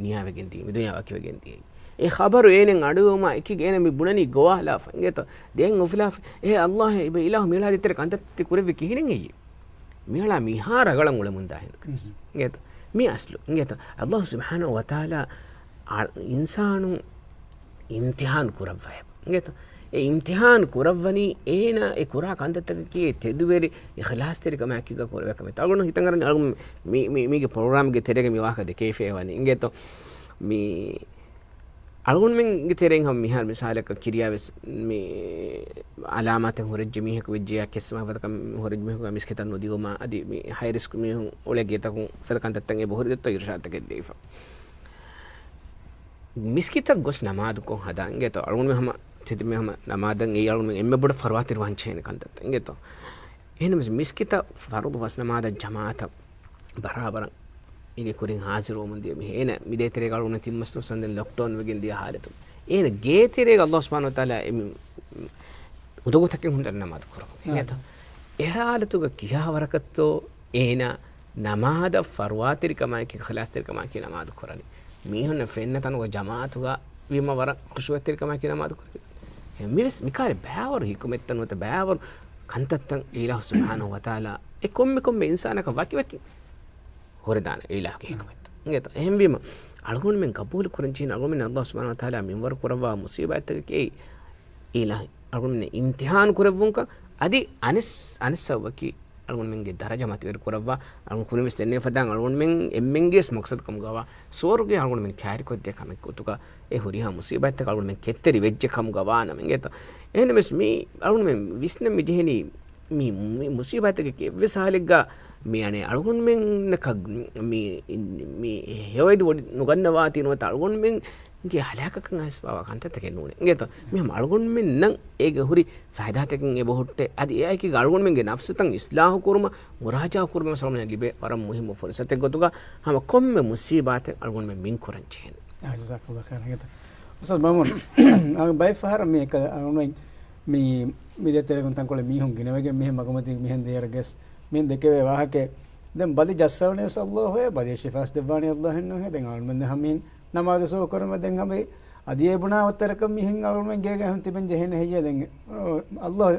ނިޔާވެގެން ދިޔަ، މި ދުނިޔާ ވަކިވެގެން ދިޔައީ. އެ ޚަބަރު އޭނަ އަޑުއެހުމާ އެކީގަ އޭނަ މި ބުނަނީ ގޮވާލާފަ އިނގޭތޯ، ދެން އުފުލާފަ، އޭ ﷲ، އެބަ އިލާހު މިއަޅާ ދޭތެރޭ ކަންތައްތައް ކުރެއްވި ކިހިނެއް އެއީ؟ މިއަޅާ މިހާ ރަގަޅަށް އުޅެމުންދާ ހިނދު. އިނގޭތޯ؟ މި އަސްލު. އިނގޭތޯ؟ ﷲ ސުބްޙާނަހޫ ވަތަޢާލާ އިންސާނުން އިމްތިޙާން ކުރައްވައޭ. އިނގޭތޯ؟ އެ އިމްތިޙާން ކުރައްވަނީ އޭނާ އެ ކުރާ ކަންތައްތަކަކީ ތެދުވެރި އިޚްލާޞްތެރިކަމާއެކީގަ ކުރެވޭ ކަމެއް. އަޅުގަނޑު ހިތަށް އަރަން އަޅުގަނޑު މި، މި، މީގެ ޕްރޮގްރާމްގެ ތެރޭގަ މި ވާހަކަ ދެކޭފައި ވަނީ. އިނގޭތޯ؟ މި އަޅުގަނޑުމެންގެ ތެރެއިން ހަމަ މިހާރު މިސާލަކަށް ކިރިޔާވެސް މި އަލާމާތެއް ހުރެއްޖެ މީހަކު ވެއްޖެޔާ ކެއްސުމަށް ފަދަ ކަމެއް ހުރެއްޖެ މީހަކު މިސްކިތަށް ނުދިއުމާ އަދި މި ހައި ރިސްކް މީހުން އުޅޭ ގެތަކުން ފަދަ ކަންތައްތައް އެބަހުރި ދެއްތޯ އިރުޝާދުތަކެއް ދީފަ. މިސްކިތަށް ގޮސް ނަމާދުކޮށް ހަދާ އިނގޭތޯ؟ އަޅުގަނޑުމެން ހަމަ ތިދިމެ ހަމަ ނަމާދަށް އެއީ އަޅުގަނޑުމެން އެންމެ ބޮޑަށް ފަރުވާތެރިވާން ޖެހޭނެ ކަންތައްތައް އިނގޭތޯ؟ އެހެންނަމަވެސް މިސްކިތަށް ފަރުޟު ފަސް ނަމާދަށް ޖަމާޢަތަށް ބަރާބަރަށް އޭގެ ކުރިން ހާޒިރުވަމުން ދިޔަ މީހެއް. އޭނަ މި ދޭތެރޭގަ އަޅުގަނޑު ތިން މަސް ދުވަސް ވަންދެން ލޮކްޑައުން ވެގެން ދިޔަ ހާލަތު. އޭނަ ގޭތެރޭގަ ﷲ ސުބްޙާނަހޫ ވަތަޢާލާ އެ މި އުނދަގޫތަކެއް ހުންނަ ނަމާދު ކުރަމުން. އިނގޭތޯ؟ އެ ހާލަތުގަ ކިހާވަރަކަށްތޯ އޭނާ ނަމާދަށް ފަރުވާތެރިކަމާއެކީ، އިޚްލާޞްތެރިކަމާއެކީ ނަމާދު ކުރަނީ. މީހުންނަށް ފެންނަ ތަނުގަ ޖަމާޢަތުގަ ވީމަ ވަރަށް ޚުޝޫޢަތްތެރިކަމާއެކީ ނަމާދު ކުރަނީ. މިވެސް މިކާލެ ބައިވަރު ޙިކުމަތްތައް ނުވަތަ ބައިވަރު ކަންތައްތައް އިލާހު ސުބްޙާނަހޫ ވަތަޢާލާ އެ ކޮންމެ ކޮންމެ އިންސާނަކަށް ވަކިވަކި ހުރެދާނެ އިލާހުގެ ޙިކުމަތް. އިނގޭތޯ؟ އެހެންވީމަ، އަޅުގަނޑުމެން ޤަބޫލު ކުރަން ޖެހޭނެ އަޅުގަނޑުމެން ﷲ ސުބްޙާނަހޫ ވަތަޢާލާ މިންވަރު ކުރައްވާ މުޞީބާތްތަކަކީ އެއީ އިލާހު އަޅުގަނޑުމެން އިމްތިޙާނު ކުރެއްވުންކަން. އަދި އަނެސް-، އަނެއް ސަބަބަކީ އަޅުގަނޑުމެންގެ ދަރަޖަ މަތިވެރި ކުރައްވާ، އަޅުގަނޑު ކުރިންވެސް ދެންނެވި ފަދައިން އަޅުގަނޑުމެން އެންމެންގެވެސް މަޤްޞަދު ކަމުގަވާ ސުވަރުގެ އަޅުގަނޑުމެން ކައިރިކޮށްދޭ ކަމެއް ގޮތުގަ އެ ހުރިހާ މުޞީބާތްތަކަށް އަޅުގަނޑުމެން ކެތްތެރި ވެއްޖެ ކަމުގަ ވާނަމަ އިނގޭތޯ؟ އެހެންނަމަވެސް މީ އަޅުގަނޑުމެން ވިސްނަން މި ޖެހެނީ މި، މި މުޞީބާތަކަކީ އެއްވެސް ހާލެއްގަ މި އަނެއް އަޅުގަނޑުމެންނަކަށް މި، މި ހެޔޮއެދި ވޮޑި ނުގަންނަވާތީ ނުވަތަ އަޅުގަނޑުމެންގެ ހަލާކަކަށް އައިސްފައިވާ ކަންތައްތަކެއް ނޫނޭ އިނގޭތޯ؟ މި ހަމަ އަޅުގަނޑުމެންނަށް އޭގެ ހުރި ފައިދާތަކެއް އެބަހުއްޓޭ. އަދި އެއާއެކީގަ އަޅުގަނޑުމެންގެ ނަފްސުތައް އިޞްލާޙު ކުރުމަށް، މުރާޖަޢާ ކުރުމަށް އަޅުގަނޑުމެންނަށް ލިބޭ ވަރަށް މުހިއްމު ފުރުޞަތެއް ގޮތުގަ ހަމަ ކޮންމެ މުޞީބާތެއް އަޅުގަނޑުމެން މިން ކުރަން ޖެހޭނެ. އާ، ޖަޒާކަﷲ ޚައިރަން. އިނގޭތޯ؟ އުސްތާޛް މައުމޫން، އަ، ބައެއް ފަހަރަށް މި އެކަ-، އަޅުގަނޑުމެން މި، މި ދޭތެރޭގަ ތަންކޮޅެއް މީހުން ގިނަވެގެން މިހެން މަގުމަތީގަ މިހެން ދިޔައިރު ގެސް މިހެން ދެކެވޭ ވާހަކައެއް. ދެން ބަލި ޖައްސަވަނީ ވެސް ﷲ އޭ، ބަލި ޝިފާސް ދެއްވާނީ ﷲ އެއްނުހޭ. ދެން އަޅުގަނޑުމެން ދެން ހަމަ މިހެން ނަމާދު ސުރު ކުރުމަށް ދެން ހަމަ އަދި އެ ބުނާ ވައްތަރަކަށް މިހެން އަޅުގަނޑުމެން ގޭގަ ހަމަ ތިބެން ޖެހޭނެ ހެއްޔޭ؟ ދެން ﷲ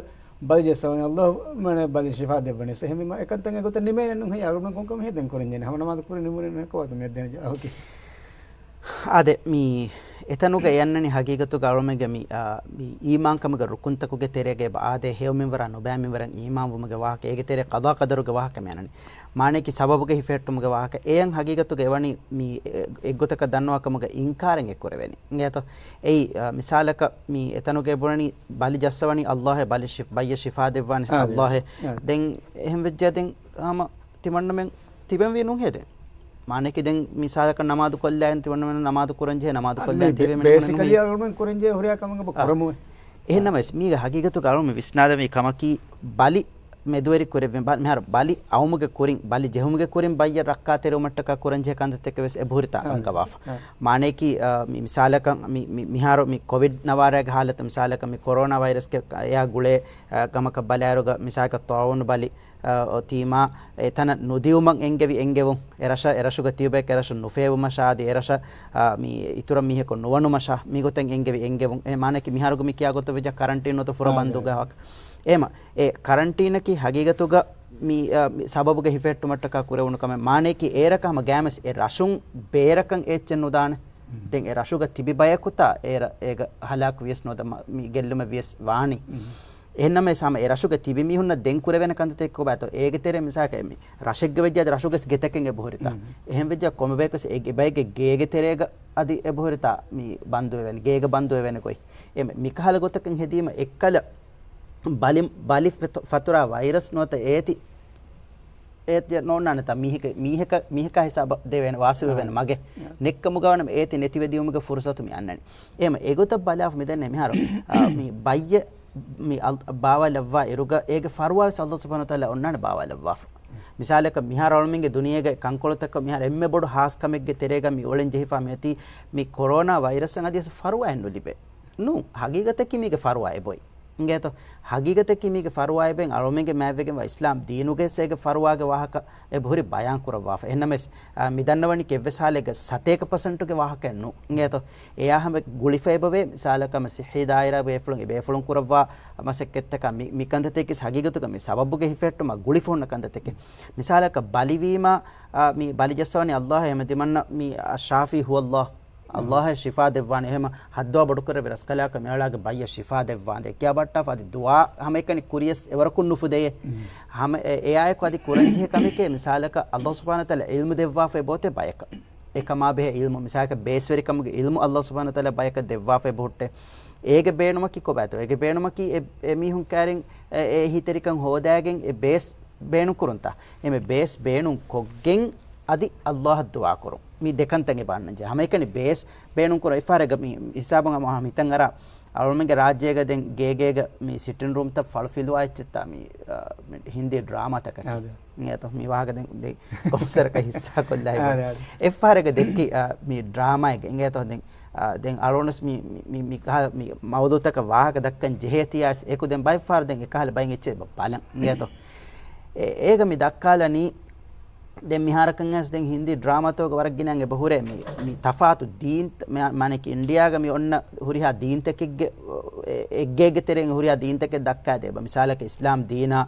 ބަލި ޖައްސަވަނީ، ﷲ މާނަ ބަލި ޝިފާ ދެއްވަނީ. އެހެންވީމަ އެކަންތައް އެގޮތަށް ނިމޭނެ ނޫން ހެއްޔޭ؟ އަޅުގަނޑު ކޮންކަމެއް ދެން ކުރަން ޖެހޭނެ؟ ހަމަ ނަމާދު ކުރި ނިމުނީ ނޫން ކޯތަ މިއަށް ދޭނެ ޖަވާބަކީ؟ އާދެ، މި އެތަނުގަ އެ އަންނަނީ ހަގީގަތުގަ އަޅުމެންގެ މި، އާ، މި އީމާންކަމުގެ ރުކުންތަކުގެ ތެރޭގަ އެބަ އާދޭ ހެޔޮ މިންވަރާ ނުބައި މިންވަރަށް އީމާންވުމުގެ ވާހަކަ. އޭގެ ތެރޭ ޤަޟާ ޤަދަރުގެ ވާހަކަ މި އަންނަނީ. މާނަޔަކީ ސަބަބުގެ ހިފެހެއްޓުމުގެ ވާހަކަ. އެޔަށް ހަގީގަތުގަ އެވަނީ މި އެ-، އެއްގޮތަކަށް ދަންނަވާ ކަމުގަ އިންކާރެއް އެ ކުރެވެނީ. އިނގޭތޯ؟ އެއީ، އާ، މިސާލަކަށް މި އެތަނުގަ އެ ބުނަނީ ބަލި ޖައްސަވަނީ ﷲ އޭ، ބަލި ޝިފް-، ބައްޔަށް ޝިފާ ދެއްވާނީ އާ، ދެ-، ﷲ އޭ. އާ. ދެން އެހެން ވެއްޖެ ދެން ހަމަ ތިމަންނަމެން ތިބެންވީ ނޫންހޭ ދެން. މާނަޔަކީ ދެން މިސާލަކަށް ނަމާދު ކޮށްލާއިން ތިމަންނަމެން ނަމާދު ކުރަން ޖެހޭ، ނަމާދު އަ، ކޮށްލާއިން މި ތިބެމެން ބޭ-، ބޭސިކަލީ އަޅުގަނޑުމެން ކުރަން ޖެހޭ ހުރިހާ ކަމެއް އެބަ އާ. ކުރަމުވެ. އެހެންނަމަވެސް މީގަ ހަގީގަތުގަ އަޅުގަނޑު ވިސްނާލެވޭ ކަމަކީ ބަލި މެދުވެރި ކުރެއްވި ބަ-، މިހާރު ބަލި އައުމުގެ ކުރިން، ބަލި ޖެހުމުގެ ކުރިން ބައްޔަށް ރައްކާތެރިވުމަށްޓަކާ ކުރަން ޖެހޭ ކަންތައްތަކެއް ވެސް އެބަހުރި ތާ އާ. އަންގަވާފަ. އާ. މާނަޔަކީ، އާ، މި-، މިސާލަކަށް މި-، މި-، މިހާރު މި ކޮވިޑް ނަވާރައިގެ ހާލަތު މިސާލަކަށް މި ކޮރޯނާ ވައިރަސްގެ އެއާ ގުޅޭ، އާ، ކަމަކަށް ބަލާއިރުގަ މިސާލަކަށް ޠާޢޫނު ބަލި، އާ، އޮތީމާ އެތަނަށް ނުދިއުމަށް އެންގެވި އެންގެވުން، އެރަށަށް، އެރަށުގަ ތިޔުބަޔަކު އެރަށުން ނުފޭބުމަށާ އަދި އެރަށަށް، އާ، މި އިތުރަށް މީހަކު ނުވަނުމަށާ މިގޮތަށް އެންގެވި އެންގެވުން. އެ މާނަޔަކީ މިހާރުގަ މި ކިޔާ ގޮތަށް ވެއްޖެ ކަރަންޓީން ނުވަތަ ފުރަ އާ، ބަންދުގެ ދެ. ވާހަކަ. އެހެންމަ އެ ކަރަންޓީނަކީ ހަގީގަތުގަ މި، އާ، މި ސަބަބުގެ ހިފެހެއްޓުމަށްޓަކާ ކުރެވުނު ކަމެއް. މާނަޔަކީ އޭރަކަށް ހަމަ ގާމެސް އެ ރަށުން ބޭރަކަށް އެއްޗެއް ނުދާނެ. މް. ދެން އެ ރަށުގަ ތިބި ބަޔަކުތާ އޭރަ އޭގަ ހަލާކު ވިޔަސް ނުވަތަ މަ-، މި ގެއްލުމެއް ވިޔަސް ވާނީ. މް. އެހެންނަމަވެސް ހަމަ އެ ރަށުގަ ތިބި މީހުންނަށް ދެން ކުރެވޭނެ ކަންތައްތަކެއް ކޮބާތޯ؟ އޭގެ ތެރޭ މިސާލަކަށް މި ރަށެއްގެ ވެއްޖެ އަދި ރަށުގެ ގެތަކެއް އެބަހުރިތާ. އެހެން ވެއްޖެ ކޮންމެ ބަޔަކުވެސް އެ ބައެއްގެ ގޭގެ ތެރޭގަ އަދި އެބަހުރިތާ މި ބަންދުވެވޭނެ، ގޭގަ ބަންދުވެވޭނެ ގޮތް. އެ މިކަހަލަ ގޮތަކަށް ހެދީމަ އެއްކަލަ ބަލި، ބަލި ފަތުރާ ވައިރަސް ނުވަތަ އޭތި އޭ، ނޯންނާނެތާ މީހެކަ، މީހަކަ، މީހަކާ ހިސާބަށް ދެވޭނެ، ވާސިލުވެވޭނެ މަގެއް ނެއްކަމުގަވާނަމަ އޭތި ނެތިވެދިޔުމުގެ ފުރުސަތު މި އަންނަނީ. އެހެމަ އެގޮތަށް ބަލާފަ މިދެންނެ މިހާރު، އާ، މި ބައްޔެއް މި އަލް-، ބާވާލައްވާ އިރުގަ އޭގެ ފަރުވާވެސް ﷲ ސުބްޙާނަހޫ ވަތަޢާލާ އޮންނާނެ ބާވާލައްވާފަ. މިސާލަކަށް މިހާރު އަޅުމެންގެ ދުނިޔޭގެ ކަންކޮޅުތަކަށް މިހާރު އެންމެ ބޮޑު ހާސް ކަމެއްގެ ތެރޭގަ މި އުޅެން ޖެހިފާ މިއޮތީ މި ކޮރޯނާ ވައިރަސްއަށް އަދިވެސް ފަރުވާއެއް ނުލިބޭ. ނޫން، ހަގީގަތަކީ މީގެ ފަރުވާ އެބޮތް. އިނގޭތޯ؟ ހަގީގަތަކީ މީގެ ފަރުވާ އެބައިން އަޅުމެންގެ މާތްވެގެންވާ އިސްލާމް ދީނުގެ އޭގެ ފަރުވާގެ ވާހަކަ އެބަހުރި ބަޔާން ކުރައްވާފަ. އެހެންނަމަވެސް، އާ، މި ދަންނަވަނީ ކެއްވެސް ހާލެއްގަ ސަތޭކަ ޕަސެންޓުގެ ވާހަކައެއް ނޫން. އިނގޭތޯ؟ އެޔާ ހަމަ ގުޅިފަ އެބަވޭ، މިސާލަކަށް ހަމަ ސިއްހީ ދާއިރާ ބޭފުޅުން އެ ބޭފުޅުން ކުރައްވާ މަސައްކަތްތަކާ މި، މި ކަންތައްތަކީ ހަގީގަތުގަ މި ސަބަބުގެ ހިފެހެއްޓުމަށް ގުޅިފަ ހުންނަ ކަންތައްތަކެއް. މިސާލަކަށް ބަލިވީމަ، އާ، މި ބަލި ޖައްސަވަނީ ﷲ އެ ހަމަ ތިމަންނަ މި އައްޝާފީ ހުވަ ﷲ. ﷲ އަށް ޝިފާ ދެއްވާނެ. އެހެމަ ހައްދުވާ ބޮޑުކުރެއްވި ރަސްކަލާކަށް މިއަޅާގެ ބައްޔަށް ޝިފާ ދެއްވާނދޭ ކިޔާ ބައްޓާފަ އަދި ދުޢާ ހަމައެކަނި ކުރިޔަސް އެވަރަކުން ނުފުދެޔޭ. ހަމަ އެ، އެއާއެކު އަދި ކުރަންޖެހޭ ކަމެކޭ މިސާލަކަށް ﷲ ސުބްޙާނަހޫ ވަތަޢާލާ ޢިލްމު ދެއްވާފަ އެބައޮތޭ ބަޔަކަށް. އެކަމާ ބެހޭ ޢިލްމު މިސާލަކަށް ބޭސްވެރިކަމުގެ ޢިލްމު ﷲ ސުބްޙާނަހޫ ވަތަޢާލާ ބަޔަކަށް ދެއްވާފަ އެބަހުއްޓޭ. އޭގެ ބޭނުމަކީ ކޮބާތޯ؟ އޭގެ ބޭނުމަކީ އެ، އެ މީހުން ކައިރިން އެ، އެ އެހީތެރިކަން ހޯދާގެން އެ ބޭސް ބޭނުންކުރުންތާ؟ އެމެ ބޭސް ބޭނުން ކޮށްގެން އަދި ﷲ އަށް ދުޢާ ކުރުން. މި ދެކަންތައް އެބަ އަންނަންޖެހޭ. ހަމައެކަނި ބޭސް ބޭނުން ކުރުން. އެފާރެގަ މި ހިސާބުން ހަމަ ހިތަށް އަރާ އަޅުމެންގެ ރާއްޖޭގަ ދެން ގޭގޭގަ މި ސިޓިން ރޫމްތައް ފަޅު ފިލުވާ އެއްޗެއްތާ މި، އާ، މި ހިންދީ ޑްރާމާތަކަކީ. އާދެ. އިނގޭތޯ؟ މި ވާހަކަ ދެން ދެން ކޮންސަރަކަށް ހިއްސާކޮށްލާ އާދެ، އާދެ. އެއްފާރެގަ ދެއްކި، އާ، މި ޑްރާމާއެއްގެ. އިނގޭތޯ؟ ދެން އާ، ދެން އަޅުގަނޑު މި، މި، މި، މި ކަހަ-، މި މައުޟޫޢުތަކަށް ވާހަކަ ދައްކަން ޖެހޭތީއާސް އެކު ދެން ބައެއްފަހަރު ދެން އެކަހަލަ ބައެއް އެއްޗެއް ބަ-، ބަލަން. އިނގޭތޯ؟ އެ-، އޭގަ މި ދައްކާލަނީ ދެން މިހާރަކަށް އައިސް ދެން ހިންދީ ޑްރާމާތަކުގަ ވަރަށް ގިނައިން އެބަ ހުރޭ މި، މި ތަފާތު ދީން، މި-، މާނައަކީ އިންޑިއާގަ މި އޮންނަ ހުރިހާ ދީންތަކެއްގެ، އެ-، އެއްގޭގެ ތެރެއިން ހުރިހާ ދީންތަކެއް ދައްކާދޭ. މިސާލަކަށް އިސްލާމް ދީނާ،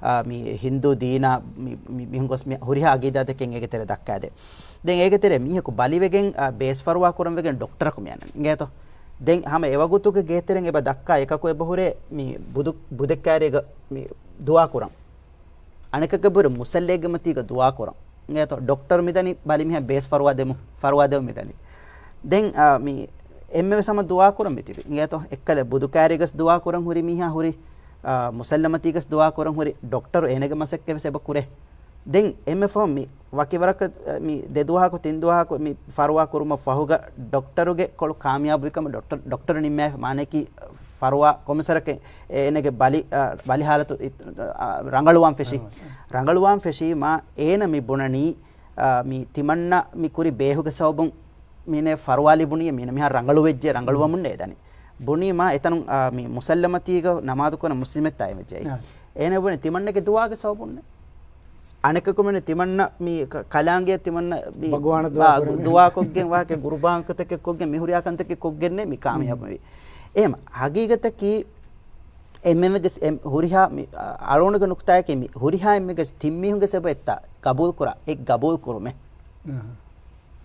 އާ، މި ހިންދޫ ދީނާ، މި، މި މިހުން ގޮސް މި ހުރިހާ އަގީދާތަކެއް އޭގެ ތެރޭ ދައްކާދޭ. ދެން އޭގެ ތެރޭ މީހަކު ބަލިވެގެން، އާ، ބޭސް ފަރުވާ ކުރަން ވެގެން ޑޮކްޓަރަކު މި އަންނަނީ. އިނގޭތޯ؟ ދެން ހަމަ އެވަގުތުގެ ގޭތެރެން އެބަ ދައްކާ އެކަކު އެބަ ހުރޭ މި ބުދު-، ބުދެއްކާރީގަ މި ދުޢާ ކުރަން. އަނެކަކަށް ބުރެ މުސައްލައެއްގެ މަތީގަ ދުޢާ ކުރަން. އިނގޭތޯ؟ ޑޮކްޓަރު މިދަނީ ބަލި މީހާ ބޭސް ފަރުވާ ދެމު-، ފަރުވާ ދެމުން މިދަނީ. ދެން، އާ، މި އެންމެވެސް ހަމަ ދުޢާ ކުރަން މިތިބި. އިނގޭތޯ؟ އެއްކަލަ ބުދުކާރީގަސް ދުޢާ ކުރަން ހުރި މީހާ ހުރި، އާ، މުސައްލަ މަތީގަސް ދުޢާ ކުރަން ހުރި، ޑޮކްޓަރު އޭނަގެ މަސައްކަތްވެސް އެބަ ކުރޭ. ދެން އެންމެ ފަހުން މި ވަކި ވަރަކަށް، އަ، މި ދެ ދުވަހަކު ތިން ދުވަހަކު މި ފަރުވާ ކުރުމަށް ފަހުގަ ޑޮކްޓަރުގެ ކޮޅު ކާމިޔާބުވިކަމަށް ޑޮކްޓަރު، ޑޮކްޓަރު ނިންމާފަ މާނައަކީ ފަރުވާ ކޮންމެސް ވަރަކަށް އެ-، އޭނަގެ ބަލި، އަ، ބަލި ހާލަތު އި-، އަ، ރަނގަޅުވާން ފެށީ. ރަނގަޅުވާން ފެށީމާ އޭނަ މި ބުނަނީ، އަ، މި ތިމަންނަ މި ކުރި ބޭހުގެ ސަބަބުން މީނެ ފަރުވާ ލިބުނީ މީނަ މިހާ ރަނގަޅުވެއްޖެ، ރަނގަޅުވަމުން ނޭދަނީ. ބުނީމާ އެތަނުން، އާ، މި މުސައްލަމަތީގަ ނަމާދު ކުރަން މުސްލިމެއްތާ އެމެއްޖެއް. އާ. އޭނަ ބުނި ތިމަންނަގެ ދުޢާގެ ސަބަބުންނެ. އަނެކަކު މިނެ ތިމަންނަ މި ކަ-، ކަލާނގެ ތިމަންނަ މި ބަގުވާނަ ދުޢާ ބާ-، ކުރަން. ދުޢާ ކޮށްގެން ވާހަކަ ގުރުބާން ކަތަކެއް ކޮށްގެން މި ހުރިހާ ކަންތަކެއް ކޮށްގެންނެ މި ކާމިޔާބު ވީ. އެހެމަ ހަގީގަތަކީ އެންމެންގެ ސް-، އެން-، ހުރިހާ މި، އަ-، އަޅުގަނޑުގެ ނުކުތާއަކީ މި ހުރިހާ އެންމެންގެ ތިން މީހުންގެ ސަބަބަށްތާ ގަބޫލު ކުރާ، އެ ގަބޫލު ކުރުމެއް. އަހަ.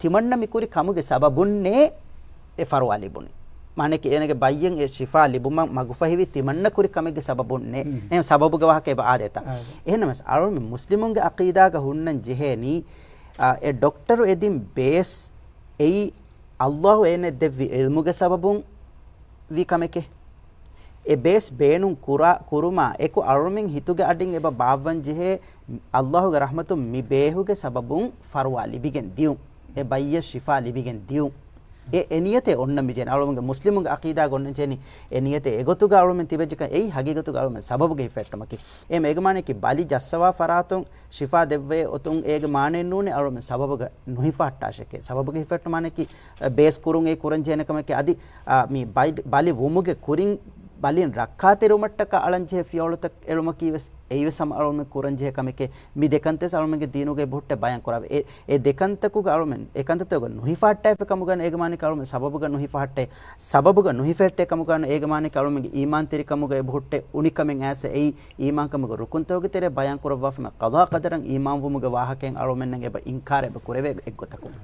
ތިމަންނަ މި ކުރި ކަމުގެ ސަބަބުންނޭ އެ ފަރުވާ ލިބުނީ. މާނައަކީ އޭނަގެ ބައްޔަށް އެ ޝިފާ ލިބުމަށް މަގުފަހިވީ ތިމަންނަ ކުރި ކަމެއްގެ ސަބަބުންނޭ. ހުން. އެހެން ސަބަބުގެ ވާހަކަ އެބަ އާދޭތަ؟ އާދޭ. އެހެންނަމަސް އަޅުމެން މުސްލިމުންގެ އަޤީދާގަ ހުންނަން ޖެހޭނީ، އާ، އެ ޑޮކްޓަރު އެދިން ބޭސް އެއީ ﷲ އޭނަ ދެއްވި ޢިލްމުގެ ސަބަބުން ވި ކަމެކޭ. އެ ބޭސް ބޭނުން ކުރާ، ކުރުމާ އެކު އަޅުމެން ހިތުގެ އަޑިން އެބަ ބާއްވަން ޖެހޭ، ﷲ ގެ ރަޙްމަތުން މި ބޭހުގެ ސަބަބުން ފަރުވާ ލިބިގެން ދިޔުން. އެ ބައްޔަށް ޝިފާ ލިބިގެން ދިޔުން. އެ، އެ ނިޔަތެއް އޮންނަ މި ޖެހެނީ. އަޅުމެންގެ މުސްލިމުންގެ އަޤީދާގަ އޮންނަ ޖެހެނީ. އެ ނިޔަތެއް އެގޮތުގަ އަޅުމެން ތިބެއްޖެކަން އެއީ ހަގީގަތުގަ އަޅުމެން ސަބަބުގެ ހިފެއްޓުމަކީ. އެ މޭގަ މާނައަކީ ބަލި ޖައްސަވާ ފަރާތުން ޝިފާ ދެއްވޭ އޮތުން އޭގެ މާނައެއް ނޫނޭ އަޅުމެން ސަބަބުގަ ނުހިފަހައްޓާށެކޭ. ސަބަބުގެ ހިފެއްޓުމާނައަކީ، އަ، ބޭސް ކުރުން އެ ކުރަން ޖެހޭނެ ކަމެކޭ. އަދި، އަ، މި ބަލި، ބަލި ވުމުގެ ކުރިން ބަލިން ރައްކާތެރިވުމަށްޓަކާ އަޅަން ޖެހޭ ފިޔަވަޅުތައް އެޅުމަކީ ވެސް އެއީވެސް ހަމަ އަޅުމެން ކުރަން ޖެހޭ ކަމެކޭ. މި ދެ ކަންތައް އަޅުމެންގެ ދީނުގައި ބުހުއްޓެ ބަޔާން ކުރާ. އެ، އެ ދެ ކަންތަކުގަ އަޅުމެން އެ ކަންތައްތަކުގަ ނުހިފަހައްޓާފި ކަމުގަ އޭގެ މާނައަކީ އަޅުމެން ސަބަބުގަ ނުހިފަހައްޓޭ. ސަބަބުގަ ނުހިފެއްޓޭ ކަމުގަ އޭގެ މާނައަކީ އަޅުމެންގެ އީމާންތެރިކަމުގައި ބުހުއްޓެ އުނިކަމެއް އައިސް އެއީ އީމާންކަމުގެ ރުކުންތަކުގެ ތެރޭ ބަޔާން ކުރައްވާފަ މި ޤަޟާ ޤަދަރަށް އީމާންވުމުގެ ވާހަކައިން އަޅުމެންނަށް އެބަ އިންކާރެއް އެބަ ކުރެވޭ އެއްގޮތަކުން.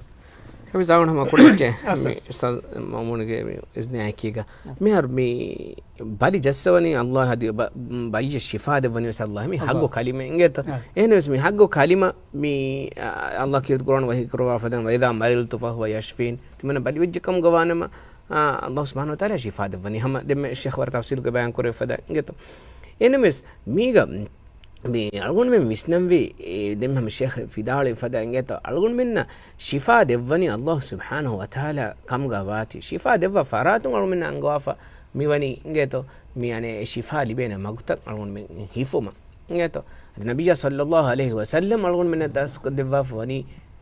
ކަމި ސާވަން ހަމަ ކުޑައެއްޗެ. އަސް މި އަސް. އުސްތާޛް މައުމޫނުގެ މި އިޒްނާއެކީގަ. މިހާރު މި ބަލި ޖައްސަވަނީ ﷲ އަދި ބަ-، ބައްޔަށް ޝިފާ ދެއްވަނީ ވެސް ﷲ. މި ހައްގު ކަލިމަ އިނގޭތޯ؟ އެހެންވެސް މި ހައްގު ކަލިމަ މި، އާ، ﷲ ކީރިތި ޤުރްއާން ވަޙީ ކުރައްވާ ފަދައިން، "وإذا مرضت فهو يشفين." ތިމަންނަ ބަލިވެއްޖެ ކަމުގަ ވާނަމަ، ﷲ ސުބްޙާނަހޫ ވަތަޢާލާ ޝިފާ ދެއްވަނީ. ހަމަ ދެންމެ ޝޭޚް ވަރަށް ތަފްސީލުގެ ބަޔާން ކުރެވި ފަދަ އިނގޭތޯ. އެނަމެސް މީގަ މި އަޅުގަނޑުމެން ވިސްނަންވީ، އެ، ދެން ހަމަ ޝޭޚް ފިދާޅުވި ފަދަ އިނގޭތޯ، އަޅުގަނޑުމެންނަށް ޝިފާ ދެއްވަނީ ﷲ ސުބްޙާނަހޫ ވަތަޢާލާ ކަމުގަ ވާތީ، ޝިފާ ދެއްވާ ފަރާތުން އަޅުގަނޑުމެންނަށް އަންގަވާފަ މިވަނީ އިނގޭތޯ، މި އަނެއް ޝިފާ ލިބޭނެ މަގުތައް އަޅުގަނޑުމެން ހިފުމަށް. އިނގޭތޯ؟ އަދި ނަބިއްޔާ ޞައްލައްލާހު ޢަލައިހި ވަސައްލަމް އަޅުގަނޑުމެންނަށް ދަސްކޮށް ދެއްވާފަ ވަނީ،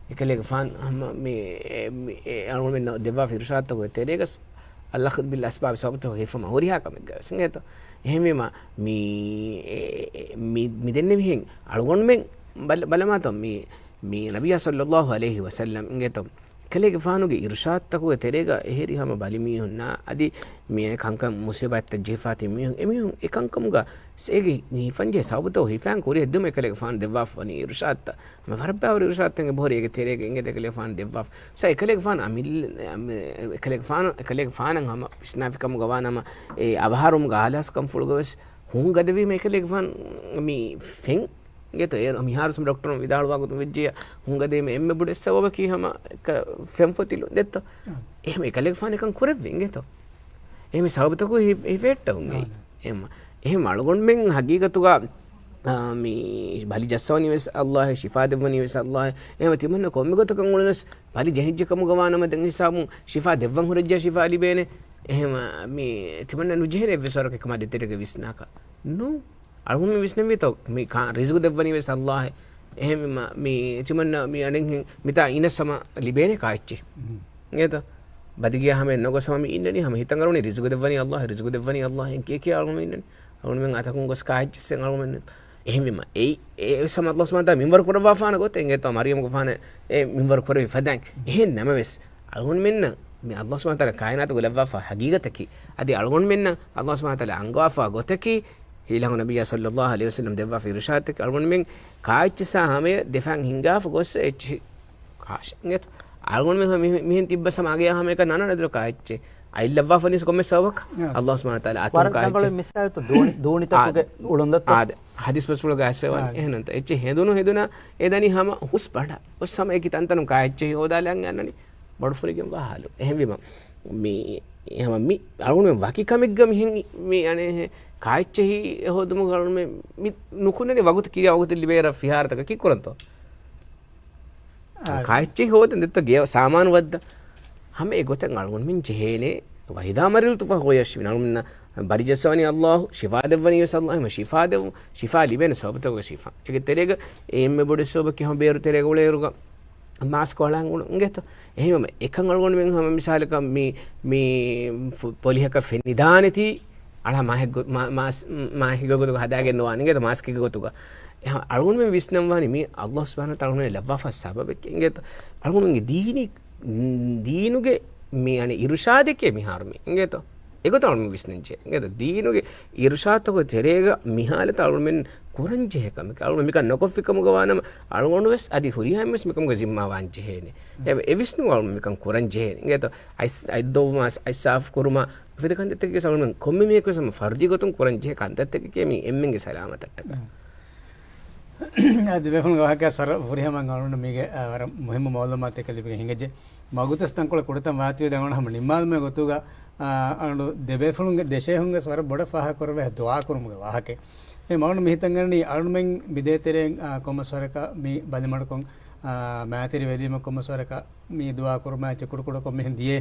އެކަލޭގެފާނު ހަމަ މި، އެ، މި، އެ، އަޅުގަނޑުމެންނަށް ދެއްވާފަ އިރުޝާދުތަކުގެ ތެރޭގަ، އަލްއަޚްޛު ބިލް އަސްބާބް، ސަބަބުތަކުގެ ހިފުމަށް ހުރިހާ ކަމެއްގަ ވެސް އިނގޭތޯ. އެހެންވީމަ، މި، އެ، އެ، މި، މި ދެންނެވިހެން އަޅުގަނޑުމެން ބަލަ-، ބަލަމާތޯ، މި، މި ނަބިއްޔާ ޞައްލައްލާހު ޢަލައިހި ވަސައްލަމް އިނގޭތޯ، އެކަލޭގެފާނުގެ އިރުޝާދުތަކުގެ ތެރޭގަ އެހެރީ ހަމަ ބަލި މީހުންނާ އަދި މި ކަންކަން މުސީބާތްތައް ޖެހިފާތީ މީހުން، އެމީހުން އެކަންކަމުގަ އޭގެ ހިފަންޖެހޭ ސަބަބުތައް ހިފައިން ކުރިއަށް ދިއުމަށް އެކަލޭގެފާނު ދެއްވާފަ ވަނީ އިރުޝާދުތައް. ހަމަ ވަރަށް ބާވަރު އިރުޝާދުތައް އެބަހުރި އޭގެ ތެރޭގަ އިނގޭތޯ އެކަލޭގެފާނު ދެއްވާފަ. ސަ އެކަލޭގެފާނު އަމިއްލަ-، އަމި-، އެކަލޭގެފާނު، އެކަލޭގެފާނަށް ހަމަ ވިސްނާފި ކަމުގަ ވާނަމަ، އެ އަވަހާރަވުމުގެ އާލާސްކަންފުޅުގަ ވެސް ހުން ގަދަވީމަ އެކަލޭގެފާނު މި ފެން އިނގޭތޯ، އޭރު މިހާރު ސުމް ޑޮކްޓަރުން ވިދާޅުވާ ގޮތުން ވެއްޖެޔާ، ހުން ގަދަވީމަ އެންމެ ބޮޑު އެއް ސަބަބަކީ ހަމަ އެކަ ފެން ފޮތިލުން ދެއްތޯ. އާ. އެހެން އެކަލޭގެފާނު އެކަން ކުރެއްވި އިނގޭތޯ. އެހެން ސަބަބުތަކު ހި-، ހިފެއްޓަވުން އެއީ. އާ. އެހެން، އެހެން އަޅުގަނޑުމެން ހަގީގަތުގަ، އާ، މި ބަލި ޖައްސަވަނީ ވެސް ﷲ، ޝިފާ ދެއްވަނީ ވެސް ﷲ. އެހެން ތިމަންނަ ކޮންމެ ގޮތަކަށް އުޅުނަސް ބަލި ޖެހިއްޖެ ކަމުގަ ވާނަމަ ދެން ހިސާބުން ޝިފާ ދެއްވަން ހުރެއްޖެ ޝިފާ ލިބޭނެ. އެހެން މި ތިމަންނަ ނުޖެހޭނެ އެއްވެސް ވަރަކަށް އެކަމާ ދޭތެރޭގަ ވިސްނާކަށް. ނޫން. އަޅުގަނޑުމެން ވިސްނަންވީތޯ، މި ކާ-، ރިޒުގު ދެއްވަނީ ވެސް ﷲ. އެހެންވީމަ، މި ތިމަންނަ މި އަނެއްހެން މިތާ އިނަސް ހަމަ ލިބޭނެ ކާއެއްޗެއް. އިނގޭތޯ؟ ބަދިގެޔާ ހަމަ ނުގޮސް ހަމަ މި އިންނަނީ، ހަމަ ހިތަށް އަރުވަނީ ރިޒުގު ދެއްވަނީ ﷲ، ރިޒުގު ދެއްވަނީ ﷲ، އެން ކިޔަ ކިޔާ އަޅުގަނޑު އިންނަނީ. އަޅުގަނޑުމެން އަތަކުން ގޮސް ކާއެއްޗެއްސެއް އަޅުގަނޑުމެން. އެހެންވީމަ، އެއީ، އެވެސް ހަމަ ﷲ ސުބްޙާނަހޫ ވަތަޢާލާ މިންވަރު ކުރައްވާފާނެ ގޮތެއް އިނގޭތޯ، މަރްޔަމްގެފާނަށް އެ މިންވަރު ކުރެއްވި ފަދައިން. އެހެން ނަމަވެސް، އަޅުގަނޑުމެންނަށް މި ﷲ ސުބްޙާނަހޫ ވަތަޢާލާ ކާއިނާތުގަ ލައްވާފާ ހަގީގަތަކީ، އަދި އަޅުގަނޑުމެންނަށް ﷲ ސުބްޙާނަހޫ ވަތަޢާލާ އަންގަވާފާ ގޮތަކީ، ހީލަހު ނަބިއްޔާ ޞައްލައްލާހު ޢަލައިހި ވަސައްލަމް ދެއްވާފަ އިރުޝާދުތަކެއް އަޅުގަނޑުމެން ކާއެއްޗެއްސާ ހަމަޔަށް ދެފައިން ހިނގާފަ ގޮއްސަ އެއްޗިހި ކާށެއް އިނގޭތޯ. އަޅުގަނޑުމެން މި-، މިހެން ތިއްބަސް ހަމަ އަގެއާ ހަމަޔަކަށް ނަން ނަން ދެއްތޯ ކާއެއްޗެއް. އަތް ލައްވާފަ ވަނީސް ކޮންމެސް ސަބަބަކަށް. އާ. ﷲ ސުބްޙާނަހޫ ވަތަޢާލާ އަތުން ކާއެއްޗެއް. ވަރަށް ރަނގަޅު މިސާލެއްތޯ ދޫނި-، ދޫނިތަކުގެ އާ، އުޅުން ދެއްތޯ. އާ، ހަދީސް ބަސްފުޅުގަ އައިސްފައި ވަނީ. އާ. އެހެންނުތޯ. އެއްޗެއް ހެނދުނު ހެނދުނަށް އެ ދަނީ ހަމަ ހުސް ބަނޑަށް. ހުސް ހަމަ އެކި ތަންތަނުން ކާއެއްޗެއް ހޯދާލަން އަންނަނީ. ބޮޑު ފުރިގެން ވާ ހާލު. އެހެންވީމަ، މި، ހަމަ މި، އަޅުގަނޑުމެން ވަކި ކަމެއްގަ މިހެން މި އަނެއް ކާއެއްޗެހި ހޯދުމުގަ އަޅުގަނޑުމެން މި ނުކުންނަނީ ވަގުތު ކިޔާ ވަގުތެއް ލިބޭ އިރަށް ފިހާރަތަކަށް ކީއްކުރަންތޯ؟ އާ. ކާއެއްޗެހި ހޯދަން ދެއްތޯ ގޭ ސާމާނު ވައްދަ. ހަމަ އެ ގޮތަށް އަޅުގަނޑުމެން ޖެހޭނެ. وإذا مرضت فهو يشفين. އަޅުގަނޑުމެންނަށް ބަލި ޖައްސަވަނީ ﷲ، ޝިފާ ދެއްވަނީ ވެސް ﷲ، ހަމަ ޝިފާ ދެއްވު-، ޝިފާ ލިބޭނެ ސަބަބުތަކުގެ ޝިފާ. އޭގެ ތެރޭގަ އެންމެ ބޮޑު ސަބަބަކީ ހަމަ ބޭރު ތެރޭގަ އުޅޭއިރުގަ މާސްކު އަޅާން އުޅުން އިނގޭތޯ. އެހެންވީމަ އެކަން އަޅުގަނޑުމެން ހަމަ މިސާލަކަށް މި، މި ފު-، ޕޮލިހަކަށް ފެނިދާނެތީ، އަޅާ މާހެއްގޮ-، މާ-، މާސް-، މާހެއްގެ ގޮތުގަ ހަދާގެން ނުވާނެ އިނގޭތޯ، މާސްކެއްގެ ގޮތުގަ. އެހެން އަޅުގަނޑުމެން ވިސްނަންވާނީ މި ﷲ ސުބްޙާނަހޫ ވަތަޢާލާ އަޅުގަނޑުމެން ލައްވާފާ ސަބަބެއް އިނގޭތޯ. އަޅުގަނޑުމެންގެ ދީނީ، ދީނުގެ މި އަނެއް އިރުޝާދެކޭ މިހާރު މި އިނގޭތޯ. އެގޮތަށް އަޅުގަނޑުމެން ވިސްނަންޖެހޭ. އިނގޭތޯ ދީނުގެ އިރުޝާދުތަކުގެ ތެރޭގަ މިހާލަތަށް އަޅުގަނޑުމެން ކުރަންޖެހޭ ކަމެއް. އަޅުގަނޑު މިކަން ނޮކޮށްފި ކަމުގަ ވާނަމަ، އަޅުގަނޑު ވެސް އަދި ހުރިހާ އެންމެން ވެސް މިކަމުގެ ޒިންމާ ވާން ޖެހޭނެ. އެ، އެ ވިސްނުން އަޅުގަނޑު މިކަން ކުރަން ޖެހޭނެ. އިނގޭތޯ އައިސް-، އަތް ދޮވުމަށް އައިސް ސާފު ކުރުމަށް މިފަދަ ކަންތައްތަކެއް ވެސް އަޅުގަނޑުމެން ކޮންމެ މީހަކު ވެސް ހަމަ ފަރުދީ ގޮތުން ކުރަން ޖެހޭ ކަންތައްތަކެކޭ މީ އެންމެންގެ ސަލާމަތަށްޓަކާ. އާ. އާ، ދެބޭފުޅުންގެ ވާހަކަ ވަރަށް ފުރިހަމަ އަޅުގަނޑު މީގެ، އާ، ވަރަށް މުހިއްމު މައުލޫމާތެއް ލިބިގެން ހިނގައްޖެ. މަގުތަސް ތަންކޮޅެއް ކުޑަތަން ވާތީވެ ދެން އަޅުގަނޑު ހަމަ ނިންމާލުމުގެ ގޮތުގަ، އާ، އަޅުގަނޑު ދެބޭފުޅުންގެ ދެ ޝޭހުންގެ ވެސް ވަރަށް ބޮޑަށް ފާހަގަ ކުރެވޭ ދުޢާ ކުރުމުގެ ވާހަކަ. އެ މަގުން މި ހިތަށް އަންނަނީ އަޅުގަނޑުމެން މި ދޭތެރޭ، އާ، ކޮންމެސް ވަރަކަށް މި ބަލިމަޑުކޮށް، އާ، މާތިރި ވެލީމަ ކޮންމެސް ވަރަކަށް މި ދުޢާ ކުރުމާ އެއްޗެއް ކުޑަކުޑަކޮށް މިހެން ދިޔަ.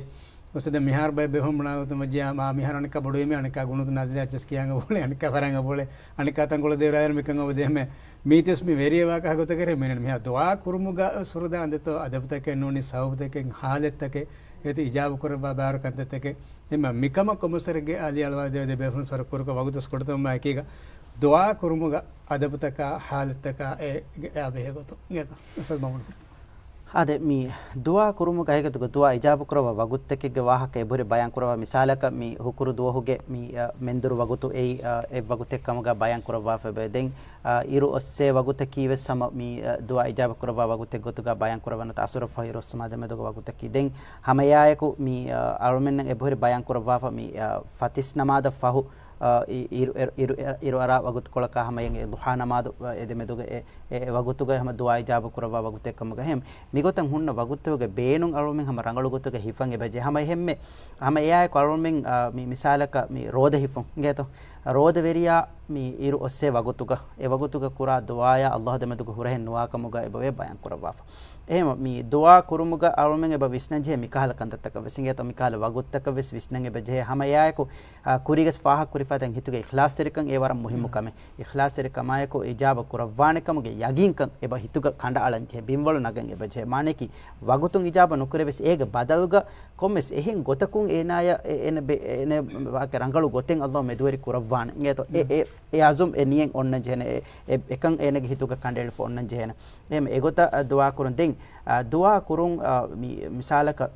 އުސްތާޛް މިހާރު ބައެއް ބޭފުޅުން ބުނާ ގޮތުން ވެއްޖެޔާ، މާ މިހާރު އަނެއްކާ ބޮޑުވީމޭ، އަނެއްކާ ގުނޫދު ނާޒިލާ އެއްޗެސް ކިޔާން އެބައުޅޭ، އަނެއްކާ ފަރާން އެބައުޅޭ، އަނެއްކާ ތަންކޮޅެއް ދޭ ރާއިރު މިކަން އެބަ ދޭމޭ. މީތިވެސް މި ވެރިއެއް ވާކަށް ގޮތަކަށް މީނަ މިހާ ދުޢާ ކުރުމުގަ ސުރުދާން ދެއްތޯ އަދަބުތަކެއް ނޫނީ ސަބަބުތަކެއް ހާލަތްތަކެއް އޭތި އިޖާބަ ކުރައްވާ ބާރު ކަންތައްތަކެއް. އެމަ މިކަމަށް ކޮންމެސް ވަރެއްގެ އަލި އަޅުވާ ދޭ ދެ ބޭފުޅުން ސޮރަ ކުރުކަ ވަގުތުސް ކުޑަތަމަ އެކީގަ ދުޢާ ކުރުމުގަ އަދަބުތަކާ ހާލަތްތަކާ އެ ގެ-، އާ ބެހޭ ގޮތުން. އިނގޭތޯ އުސްތާޛް މަގުން. އާދެ، މި ދުޢާ ކުރުމުގެ ހަގީގަތުގަ ދުޢާ އިޖާބަ ކުރައްވާ ވަގުތުތަކެއްގެ ވާހަކަ އެބަހުރި ބަޔާން ކުރައްވާ. މިސާލަކަށް މި ހުކުރު ދުވަހުގެ މި، އަ، އެއްވަގުތެއް ކަމުގަ ބަޔާން ކުރައްވާފައި ވޭ. ދެން، އަ، އިރު އޮއްސޭ ވަގުތަކީ ވެސް ހަމަ މި، އަ، ދުޢާ އިޖާބަ ކުރައްވާ ވަގުތެއް ގޮތުގަ ބަޔާން ކުރައްވާ ނުވަތަ އަސުރަށް ފަހު އިރު އޮއްސުމާ ދެމެދުގަ ވަގުތަކީ. ދެން ހަމައެއާއެކު މި، އަ، އަޅުމެންނަށް އެބަހުރި ބަޔާން ކުރައްވާފަ މި، އަ، ފަތިސް ނަމާދަށް ފަހު، އަ، އި-، އިރު، އިރު، އިރު، އިރު އަރާ ވަގުތުކޮޅަކާ ހަމަޔަށް އެ ޟުޙާ ނަމާދު، އަ، އެ ދެމެދުގަ އެ އެ ވަގުތުގައި ހަމަ ދުޢާ އިޖާބަ ކުރައްވާ ވަގުތެއް ކަމުގަ އެހެން. މިގޮތަށް ހުންނަ ވަގުތުގެ ބޭނުން އަޅުމެން ހަމަ ރަނގަޅު ގޮތުގަ ހިފަން އެބަޖެހޭ. ހަމަ އެހެންމެ، ހަމަ އެއާއެކު އަޅުމެން، އާ، މި މިސާލަކަށް މި ރޯދަ ހިފުން އިނގޭތޯ. ރޯދަވެރިޔާ މި އިރު އޮއްސޭ ވަގުތުގަ، އެ ވަގުތުގަ ކުރާ ދުޢާޔާ ﷲ ދެމެދުގަ ހުރަހެއް ނުވާ ކަމުގަ އެބަވޭ ބަޔާން ކުރައްވާފަ. އެހެން މި ދުޢާ ކުރުމުގަ އަޅުމެން އެބަ ވިސްނަންޖެހޭ މިކަހަލަ ކަންތައްތަކަށް ވެސް އިނގޭތޯ. މިކަހަލަ ވަގުތުތަކަށް ވެސް ވިސްނަން އެބަޖެހޭ. ހަމަ އެއާއެކު، އާ، ކުރީގަސް ފާހަގަކުރިފަ ދެން ހިތުގެ އިޚްލާޞްތެރިކަން އެ ވަރަށް މުހިއްމު ކަމެއް. އިޚްލާޞްތެރިކަމާއެކު އިޖާބަ ކުރައްވާނެ ކަމުގެ ޔަގީންކަން އެބަ ހިތުގަ ކަނޑައަޅަން ޖެހޭ، ބިންވަޅު ނަގަން އެބަޖެހޭ. މާނަޔަކީ ވަގުތުން އިޖާބަ ނުކުރެވެސް އޭގެ ބަދަލުގަ ކޮންމެސް އެހެން ގޮތަކުން އޭނާޔަށް އެ-، އޭނަ ބެ-، އޭނަ ވާކެ ރަނގަޅު ގޮތެއް ﷲ މެދުވެރި ކުރައްވާނެ. އިނގޭތޯ؟ އެ، އެ، އެ އަޒުމް އެ ނިޔަތް އޮންނަން ޖެހޭނެ. އެ، އެ، އެކަން އޭނަގެ ހިތުގަ ކަނޑައެޅިފަ އޮންނަން ޖެހޭނެ. އެހެން އެގޮތަށް ދުޢާ ކުރުން. ދެން، އާ، ދުޢާ ކުރުން، އާ، މި މިސާލަކަށް،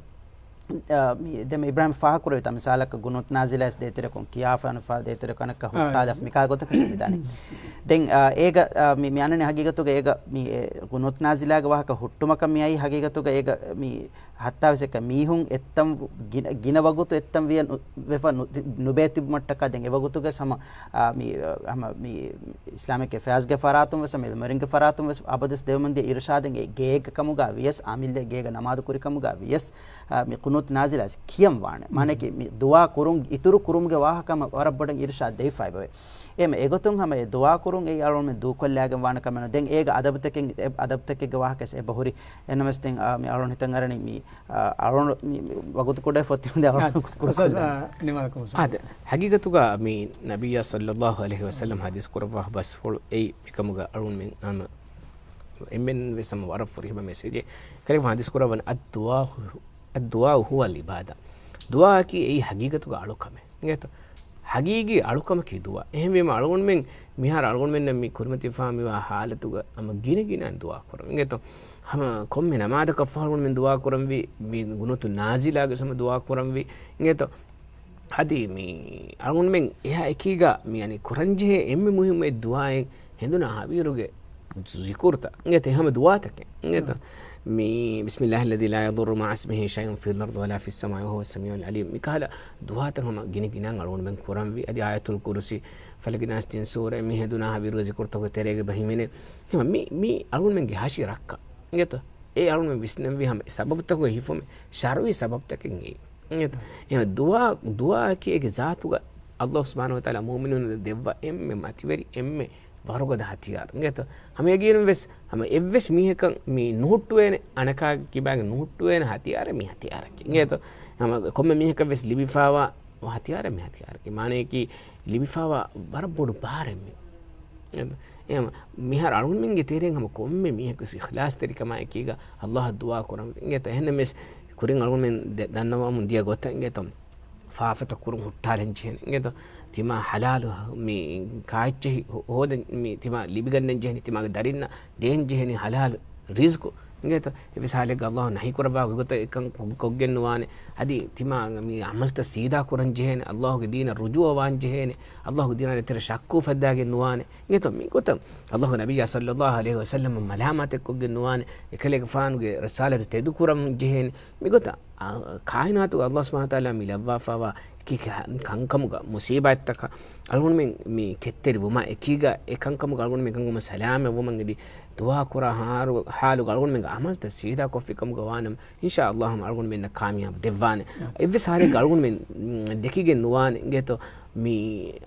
އާ، މި ދެން އިބްރާހިމް ފާހަގަކުރެވިތާ މިސާލަކަށް ގުނޫތު ނާޒިލާ ދޭތެރެކޮން ކިޔާފާނުފާ ދޭތެރެ ކަނަކަށް ހުއްޓާލަފަ މިކާ ގޮތަކަށް މިދާނެ. ދެން، އާ، އޭގަ، އާ، މި، މި އަންނަނީ ހަގީގަތުގަ އޭގަ މި އެ ގުނޫތު ނާޒިލާގެ ވާހަކަ ހުއްޓުމަކަށް މިއައީ ހަގީގަތުގަ އޭގަ މި ހައްތާވެސް އެކަ މީހުން އެއްތަން ގިނަ، ގިނަ ވަގުތު އެއްތަން ވިޔަ ނު-، ވެފަ ނު-، ނުބޭ ތިބުމަށްޓަކާ ދެން އެ ވަގުތުގަ ހަމަ، އާ، މި، އާ، ހަމަ މި އިސްލާމިކް އެފެއާޒްގެ ފަރާތުން ވެސް، މި އިލްމުވެރިންގެ ފަރާތުން ވެސް އަބަދުވެސް ދެވެމުންދިޔަ އިރުޝާދެއް އެ ގޭގަ ކަމުގަ ވިޔަސް، އާ، މި ގޭގަ ނަމާދު ކުރި ކަމުގަ ވިޔަސް، އާ، މި ޤުނޫތު ނާޒިލާ ކިޔަން ވާނެ. މާނައަކީ މި ދުޢާ ކުރުން، އިތުރު ކުރުމުގެ ވާހަކަ ހަމަ ވަރަށް ބޮޑަށް އިރުޝާދް ދެވިފައި ބަވޭ. އެހެން އެގޮތުން ހަމަ އެ ދުޢާ ކުރުން އެއީ އަޅުގަނޑުމެން ދޫކޮށްލާގެން ވާނެ ކަމެއް ނޫން. ދެން އޭގަ އަދަބުތަކެއް، އެ އަދަބުތަކެއްގެ ވާހަކަ ވެސް އެބަހުރި. އެހެންނަމަވެސް ދެން، އާ، މި އަޅުގަނޑު ހިތަށް އަރަނީ މި، އާ، އަޅުގަނޑު މި، މި ވަގުތު ކުޑައިފަ އޮތީމަ ދެން އަޅުގަނޑު އާ، ކުރު އުސްތާޛް، ކުރު. އާ، ނިމާލަކަށް އުސްތާޛް. އާދެ، ހަގީގަތުގަ މި ނަބިއްޔާ ޞައްލައްލާހު ޢަލައިހި ވަސައްލަމް ޙަދީޘް ކުރައްވާ ބަސްފުޅު އެއީ މިކަމުގަ އަޅުގަނޑުމެން ހަމަ އެންމެން ވެސް ހަމަ ވަރަށް ފުރިހަމަ މެސެޖެއް. ކަލޭގެފާނު ޙަދީޘް ކުރައްވަނީ، "الدعاء، الدعاء هو العبادة." ދުޢާއަކީ އެއީ ހަގީގަތުގަ އަޅުކަމެއް. އިނގޭތޯ؟ ހަގީގީ އަޅުކަމަކީ ދުޢާ. އެހެންވީމަ އަޅުގަނޑުމެން މިހާރު އަޅުގަނޑުމެންނަށް މި ކުރިމަތިވެފާ މިވާ ޙާލަތުގަ ހަމަ ގިނަ ގިނައިން ދުޢާ ކުރަން. އިނގޭތޯ؟ ހަމަ ކޮންމެ ނަމާދަކަށް ފަހު އަޅުގަނޑުމެން ދުޢާ ކުރަންވީ، މި ގުނޫތު ނާޒިލާގެ ހަމަ ދުޢާ ކުރަންވީ. އިނގޭތޯ؟ އަދި މި އަޅުގަނޑުމެން އެހާ އެކީގަ މި އަނި ކުރަންޖެހޭ އެންމެ މުހިއްމު އެއް ދުޢާއެއް ހެނދުނާ ހަވީރުގެ ޒިކުރުތައް. އިނގޭތޯ؟ ހަމަ ދުޢާތަކެއް. އިނގޭތޯ؟ މި، "بسم الله الذي لا يضر مع اسمه شيء في الأرض ولا في السماء وهو السميع العليم." މިކަހަލަ ދުޢާތައް ހަމަ ގިނަ ގިނައިން އަޅުގަނޑުމެން ކުރަންވީ. އަދި އާޔަތުލް ކުރުސީ، ފަލަގި ނާސް ތިން ސޫރަ، މި ހެނދުނާ ހަވީރުގެ ޒިކުރުތަކުގެ ތެރޭގަ އެބަ ހިމެނޭ. ހަމަ މި، މި އަޅުގަނޑުމެންގެ ހަށި ރައްކަ. އިނގޭތޯ؟ އެ އަޅުގަނޑުމެން ވިސްނަންވީ ހަމަ ސަބަބުތަކުގެ ހިފުމެއް، ޝަރުޢީ ސަބަބުތަކެއް އެއީ. އެހެން ދުޢާ، ދުޢާއަކީ އޭގެ ޒާތުގަ ﷲ ސުބްޙާނަހޫ ވަތަޢާލާ މުއުމިނުންނަށް ދެއްވާ އެންމެ މަތިވެރި، އެންމެ ވަރުގަދަ ހަތިޔާރު. އިނގޭތޯ؟ ހަމަ ޔަގީނުން ވެސް ހަމަ އެއްވެސް މީހަކަށް މި ނުހުއްޓުވޭނެ، އަނެކާ ކިބާގެ ނުހުއްޓުވޭނެ ހަތިޔާރެއް މި ހަތިޔާރަކީ. އިނގޭތޯ؟ ހަމަ ކޮންމެ މީހަކަށް ވެސް ލިބިފާވާ ހަތިޔާރެއް މި ހަތިޔާރަކީ. މާނަޔަކީ ލިބިފާވާ ވަރަށް ބޮޑު ބާރެއް މި. އެ، އެ، މިހާރު އަޅުގަނޑުމެންގެ ތެރެއިން ހަމަ ކޮންމެ މީހަކު ވެސް އިޚްލާޞްތެރިކަމާ އެކީގަ ﷲ އަށް ދުޢާ ކުރަން. އިނގޭތޯ؟ އެހެންނަމަވެސް ކުރިން އަޅުގަނޑުމެން ދެ-، ދަންނަވަމުން ދިޔަ ގޮތަށް އިނގޭތޯ؟ ފާފަތައް ކުރުން ހުއްޓާލަން ޖެހޭނެ. އިނގޭތޯ؟ ތިމާ ޙަލާލު މި ކާއެއްޗެހި ހޯ-، ހޯދަން މި ތިމާ ލިބިގަންނަން ޖެހޭނެ، ތިމާގެ ދަރިންނަށް ދޭން ޖެހޭނެ ޙަލާލު ރިޒްޤު. އިނގޭތޯ؟ އެއްވެސް ޙާލެއްގަ ﷲ ނަހީ ކުރައްވާ ގޮތަށް އެކަން ކޮ-، ކޮށްގެން ނުވާނެ. އަދި ތިމާ މި ޢަމަލުތައް ސީދާ ކުރަން ޖެހޭނެ. ﷲގެ ދީނަށް ރުޖޫޢަވާން ޖެހޭނެ. ﷲގެ ދީނާ ދޭތެރޭ ޝައްކު އުފައްދާގެން ނުވާނެ. އިނގޭތޯ؟ މި ގޮތަށް ﷲގެ ނަބިއްޔާ ޞައްލައްލާހު ޢަލައިހި ވަސައްލަމަށް މަލާމާތެއް ކޮށްގެން ނުވާނެ. އެކަލޭގެފާނުގެ ރިސާލަތު ތެދުކުރަން ޖެހޭނެ. މިގޮތަށް އާ، ކާއިނާތުގަ ﷲ ސުބްޙާނަހޫ ވަތަޢާލާ މި ލައްވާފައިވާ އެކި ކަ-، ކަންކަމުގަ މުޞީބާތްތަކަށް އަޅުގަނޑުމެން މި ކެތްތެރިވުމާ އެކީގަ އެ ކަންކަމުގަ އަޅުގަނޑުމެން އެކަންކަމުން ސަލާމަތްވުމަށް އެދި ދުޢާ ކުރާ ހާރު-، ޙާލުގަ އަޅުގަނޑުމެންގެ ޢަމަލުތައް ސީދާ ކޮށްފި ކަމުގަ ވާނަމަ، އިންޝާﷲ ހަމަ އަޅުގަނޑުމެންނަށް ކާމިޔާބު ދެއްވާނެ. އެއްވެސް ޙާލެއްގަ އަޅުގަނޑުމެން ދެކިގެން ނުވާނެ އިނގޭތޯ؟ މި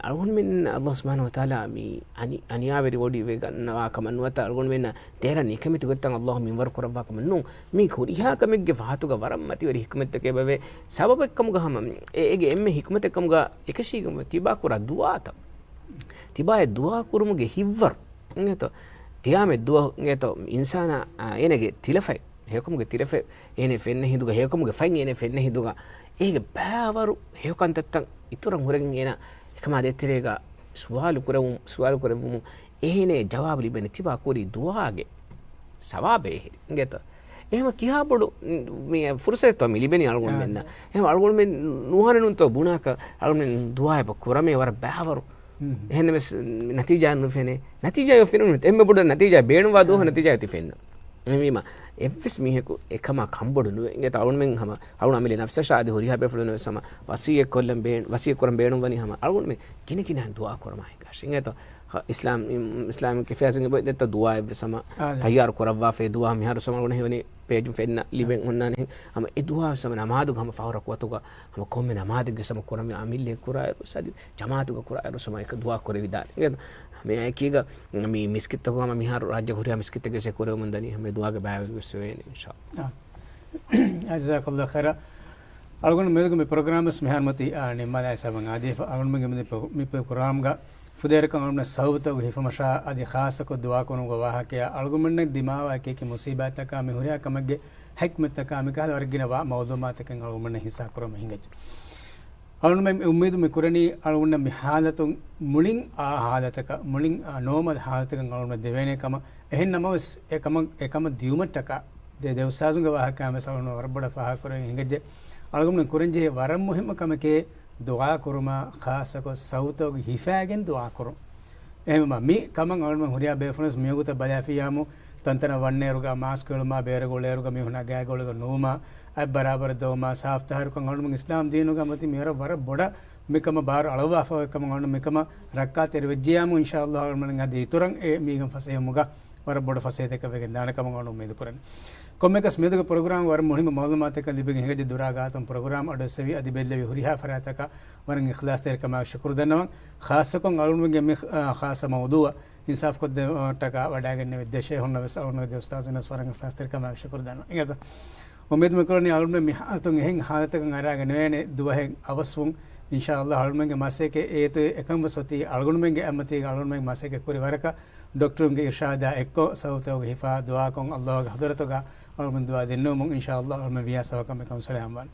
އަޅުގަނޑުމެން ﷲ ސުބްޙާނަހޫ ވަތަޢާލާ މި އަނި-، އަނިޔާވެރި ވޮޑިވެގަންނަވާ ކަމަށް ނުވަތަ އަޅުގަނޑުމެންނަށް ދޭރަ ނިކަމެތި ގޮތްތައް ﷲ މިންވަރު ކުރައްވާ ކަމަށް ނޫން. މި ހުރިހާ ކަމެއްގެ ފަހަތުގަ ވަރަށް މަތިވެރި ޙިކުމަތްތަކެއް އެބަވޭ. ސަބަބެއްކަމުގަ ހަމަ އެ-، އޭގެ އެންމެ ޙިކުމަތެއްކަމުގަ އެކަށީގެން ތިބާ ކުރާ ދުޢާތައް. ތިބާއަށް ދުޢާ ކުރުމުގެ ހިތްވަރު އިނގޭތޯ؟ ޤިޔާމަތް ދުވަހު އިނގޭތޯ؟ އިންސާނާ، އާ، އޭނަގެ ތިލަފަތް، ހެޔޮކަމުގެ ތިލަފަތް އޭނަ ފެންނަ ހިނދުގަ، ހެޔޮކަމުގެ ފަތް އޭނަ ފެންނަ ހިނދުގަ، އޭގެ ބައިވަރު ހެޔޮކަންތައްތައް އިތުރަށް ހުރެގެން އޭނަ އެކަމާ ދޭތެރޭގަ ސުވާލު ކުރެވު-، ސުވާލު ކުރެއްވުމުން އޭނަ ޖަވާބު ލިބޭނެ ތިބާ ކުރި ދުޢާގެ ސަވާބޭ އެހެރި. އިނގޭތޯ؟ އެހެމަ ކިހާ ބޮޑު މި ފުރުސަތެއްތޯ މި ލިބެނީ އަޅުގަނޑުމެންނަށް؟ އެހެމަ އަޅުގަނޑުމެން ނުހަނެއްނުތޯ ބުނާކަށް އަޅުގަނޑުމެން ދުޢާއެއް ކުރަމޭ ވަރަށް ބައިވަރު. އެހެންނަމަވެސް ނަތީޖާ ނުފެނޭ. ނަތީޖާ ފެނުނު އެންމެ ބޮޑު ނަތީޖާ ބޭނުންވާ ދުވަހު ނަތީޖާ ތި ފެންނަ. އެހެންވީމަ އެއްވެސް މީހަކު އެކަމާ ކަންބޮޑު ނުވޭ. އިނގޭތޯ އަޅުގަނޑުމެން ހަމަ އަޅުގަނޑު އަމިއްލަ ނަފްސަށާ އަދި ހުރިހާ ބޭފުޅުން ވެސް ހަމަ ވަސިއްޔަތް ކޮށްލަން ބޭން-، ވަސިއްޔަތް ކުރަން ބޭނުންވަނީ ހަމަ އަޅުގަނޑުމެން ގިނަ ގިނައިން ދުޢާ ކުރަމާ ހިނގާށި. އިނގޭތޯ އިސްލާމް، އިސްލާމިކް އެފެއާޒް އިނގޭ ދުޢާއެއްވެސް ހަމަ އާދެ. ތައްޔާރު ކުރައްވާފައި ދުވަހު މިހާރު ހަމަ އަޅުގަނޑު ހެވަނީ ޕޭޖުން ފެންނަ ލިބެން އޮންނާނެ. ހަމަ އެ ދުވަހު ހަމަ ނަމާދުގަ ހަމަ ފަހުރަ ކުވަތުގަ ހަމަ ކޮންމެ ނަމާދެއްގެ ހަމަ ކުރަމި އަމިއްލަ ކުރާއިރު ސަދި ޖަމާތުގަ ކުރާއިރު ހަމަ އެކަ ދުޢާ ކުރެވިދާނެ. މި އެކީގަ މި މިސްކިތްތަކު ހަމަ މިހާރު ރާއްޖެ ހުރިހާ މިސްކިތްތަކެއް ކުރެވެމުން ދަނީ ހަމަ ދުޢާގެ ބައިވެރިވެސް ވެވޭނެ އިންޝާﷲ. އާ. ޖަޒާކަﷲ ޚައިރާ. އަޅުގަނޑު މެދުގަ މި ޕްރޮގްރާމްވެސް މިހާރު މަތީ އާން ނިންމާލާ ހިސާބަށް އާދީފަ. އަޅުގަނޑުމެންގެ މި ޕްރޮ-، މި ޕްރޮގްރާމްގަ ފުދޭވަރަކަށް އަޅުގަނޑުމެން ސަބަބުތަކުގެ ހިފަމަށާ އަދި ޚާއްޞަކޮށް ދުޢާ ކުރުމުގެ ވާހަކަޔާ އަޅުގަނޑުމެންނަށް ދިމާވާ އެކި އެކި މުސީބާތްތަކާ މި ހުރިހާ ކަމެއްގެ ޙިކްމަތްތަކާ މިކަހަލަ ވަރަށް ގިނަ ވާ މައުލޫމާތަކެއް އަޅުގަނޑުމެންނަށް ހިއްސާ ކުރަމުން ހިނގައްޖެ. އަޅުގަނޑުމެން އުއްމީދު މި ކުރަނީ އަޅުގަނޑުމެން މި ޙާލަތުން މުޅިން އާ ޙާލަތަކަށް، މުޅިން އާ ނޯމަލް ޙާލަތަކަށް އަޅުގަނޑުމެން ދެވޭނެ ކަމަށް. އެހެން ނަމަވެސް އެ ކަމަށް، އެ ކަމަށް ދިޔުމަށްޓަކާ ދެ ދެ އުސްތާޒުންގެ ވާހަކައިން ވެސް އަޅުގަނޑު ވަރަށް ބޮޑަށް ފާހަގަކުރެވެން ހިނގައްޖެ. އަޅުގަނޑުމެން ކުރަންޖެހޭ ވަރަށް މުހިއްމު ކަމެކޭ ދުޢާ ކުރުމާ، ޚާއްޞަކޮށް ސައުތު ހިފާގެން ދުޢާ ކުރުން. އެހެންވީމަ މި ކަމަށް އަޅުގަނޑުމެން ހުރިހާ ބޭފުޅުން ވެސް މިވަގުތަށް ބަލާފިއްޔާމު، ތަންތަނަށް ވަންނައިރުގަ މާސްކު އެޅުމާ، ބޭރަށް އުޅޭއިރުގަ މީހުންނާ ގާތްގަ އުޅޭއިރުގަ ނުވުމާ، އަތް ބަރާބަރަށް ދޮވުމާ، ސާފު ތަހަރުކަން އަޅުގަނޑުމެން އިސްލާމް ދީނުގަ މަތި މިވަރަށް ވަރަށް ބޮޑަށް މިކަމަށް ބާރު އަޅުއްވާފަ އޮތް ކަމަށް އަޅުގަނޑު މިކަމަށް ރައްކާތެރި ވެއްޖެޔާމު، އިންޝާﷲ އަޅުގަނޑުމެން އަދި އިތުރަށް އެ މީހުން ފަސޭހަވުމުގަ ވަރަށް ބޮޑު ފަސޭހަތަކެއް ވެގެން ދާނެ ކަމަށް އަޅުގަނޑު އުއްމީދު ކުރަން. ކޮންމެއަކަސް މިއަދުގެ ޕްރޮގްރާމް ވަރަށް މުހިއްމު މައުލޫމާތުތަކެއް ލިބިގެން ހިނގައްޖެ. ދުރާ ގާތުން ޕްރޮގްރާމް އަޑު އެއްސެވި އަދި ބެއްލެވި ހުރިހާ ފަރާތްތަކަށް ވަރަށް އިޚްލާޞްތެރިކަމާ ޝުކުރު ދަންނަވަން. ޚާއްޞަކޮށް އަޅުގަނޑުމެންގެ މި، އާ، ޚާއްޞަ މައުޟޫޢަށް އިންސާފްކޮށްދޭން ޓަކާ ވަޑައިގެންނެވި ދެ ޝޭޚުންނަށް ވެސް އަޅުގަނޑުގެ ދެ އުސްތާޒުންނަށް ވެސް ވަރަށް އިޚްލާޞްތެރިކަމާ ޝުކުރު ދަންނަވަން. އިނގޭތޯ؟ އުއްމީދު މި ކުރަނީ އަޅުގަނޑުމެން މި ޙާލަތުން އެހެން ޙާލަތަކަށް އަރާގެން ނުވޭނެ ދުވަހެއް އަވަސްވުން. އިންޝާﷲ އަޅުގަނޑުމެންގެ މަސައްކަތް އޭތު އެކަން ވެސް އޮތީ އަޅުގަނޑުމެންގެ އަތްމަތީގަ އަޅުގަނޑުމެންގެ މަސައްކަތް ކުރި ވަރަކަށް ޑޮކްޓަރުންގެ އިރްޝާދާ އެއްކޮށް ސައުތު ހިފާ ދުޢާކޮށް އަﷲގެ ޙަޟްރަތުގަ އަޅުގަނޑު ދުޢާ ދެންނެވުމުން އިންޝާﷲ އަޅުގަނޑު ވިޔާ ސަބަބަކަށް މިކަން ސަލާމްވާން.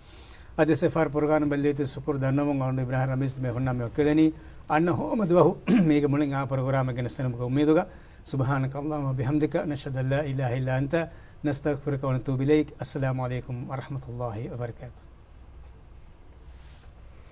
އަދި ސެފާރް ޕްރޮގްރާމް ބެއްލެވިތި ޝުކުރު ދަންނަވަމުން އަޅުގަނޑު އިބްރާހިމް ރަމީޒް މި ހުންނަ މި ވަކިވެލަނީ. އަންނަ ހޯމަ ދުވަހު މީގެ މުޅިން އާ ޕްރޮގްރާމެއް ގެނެސްދިނުމުގެ އުއްމީދުގަ. سبحانك اللهم وبحمدك، نشهد أن لا إله إلا أنت، نستغفرك ونتوب إليك. السلام عليكم ورحمة الله وبركاته.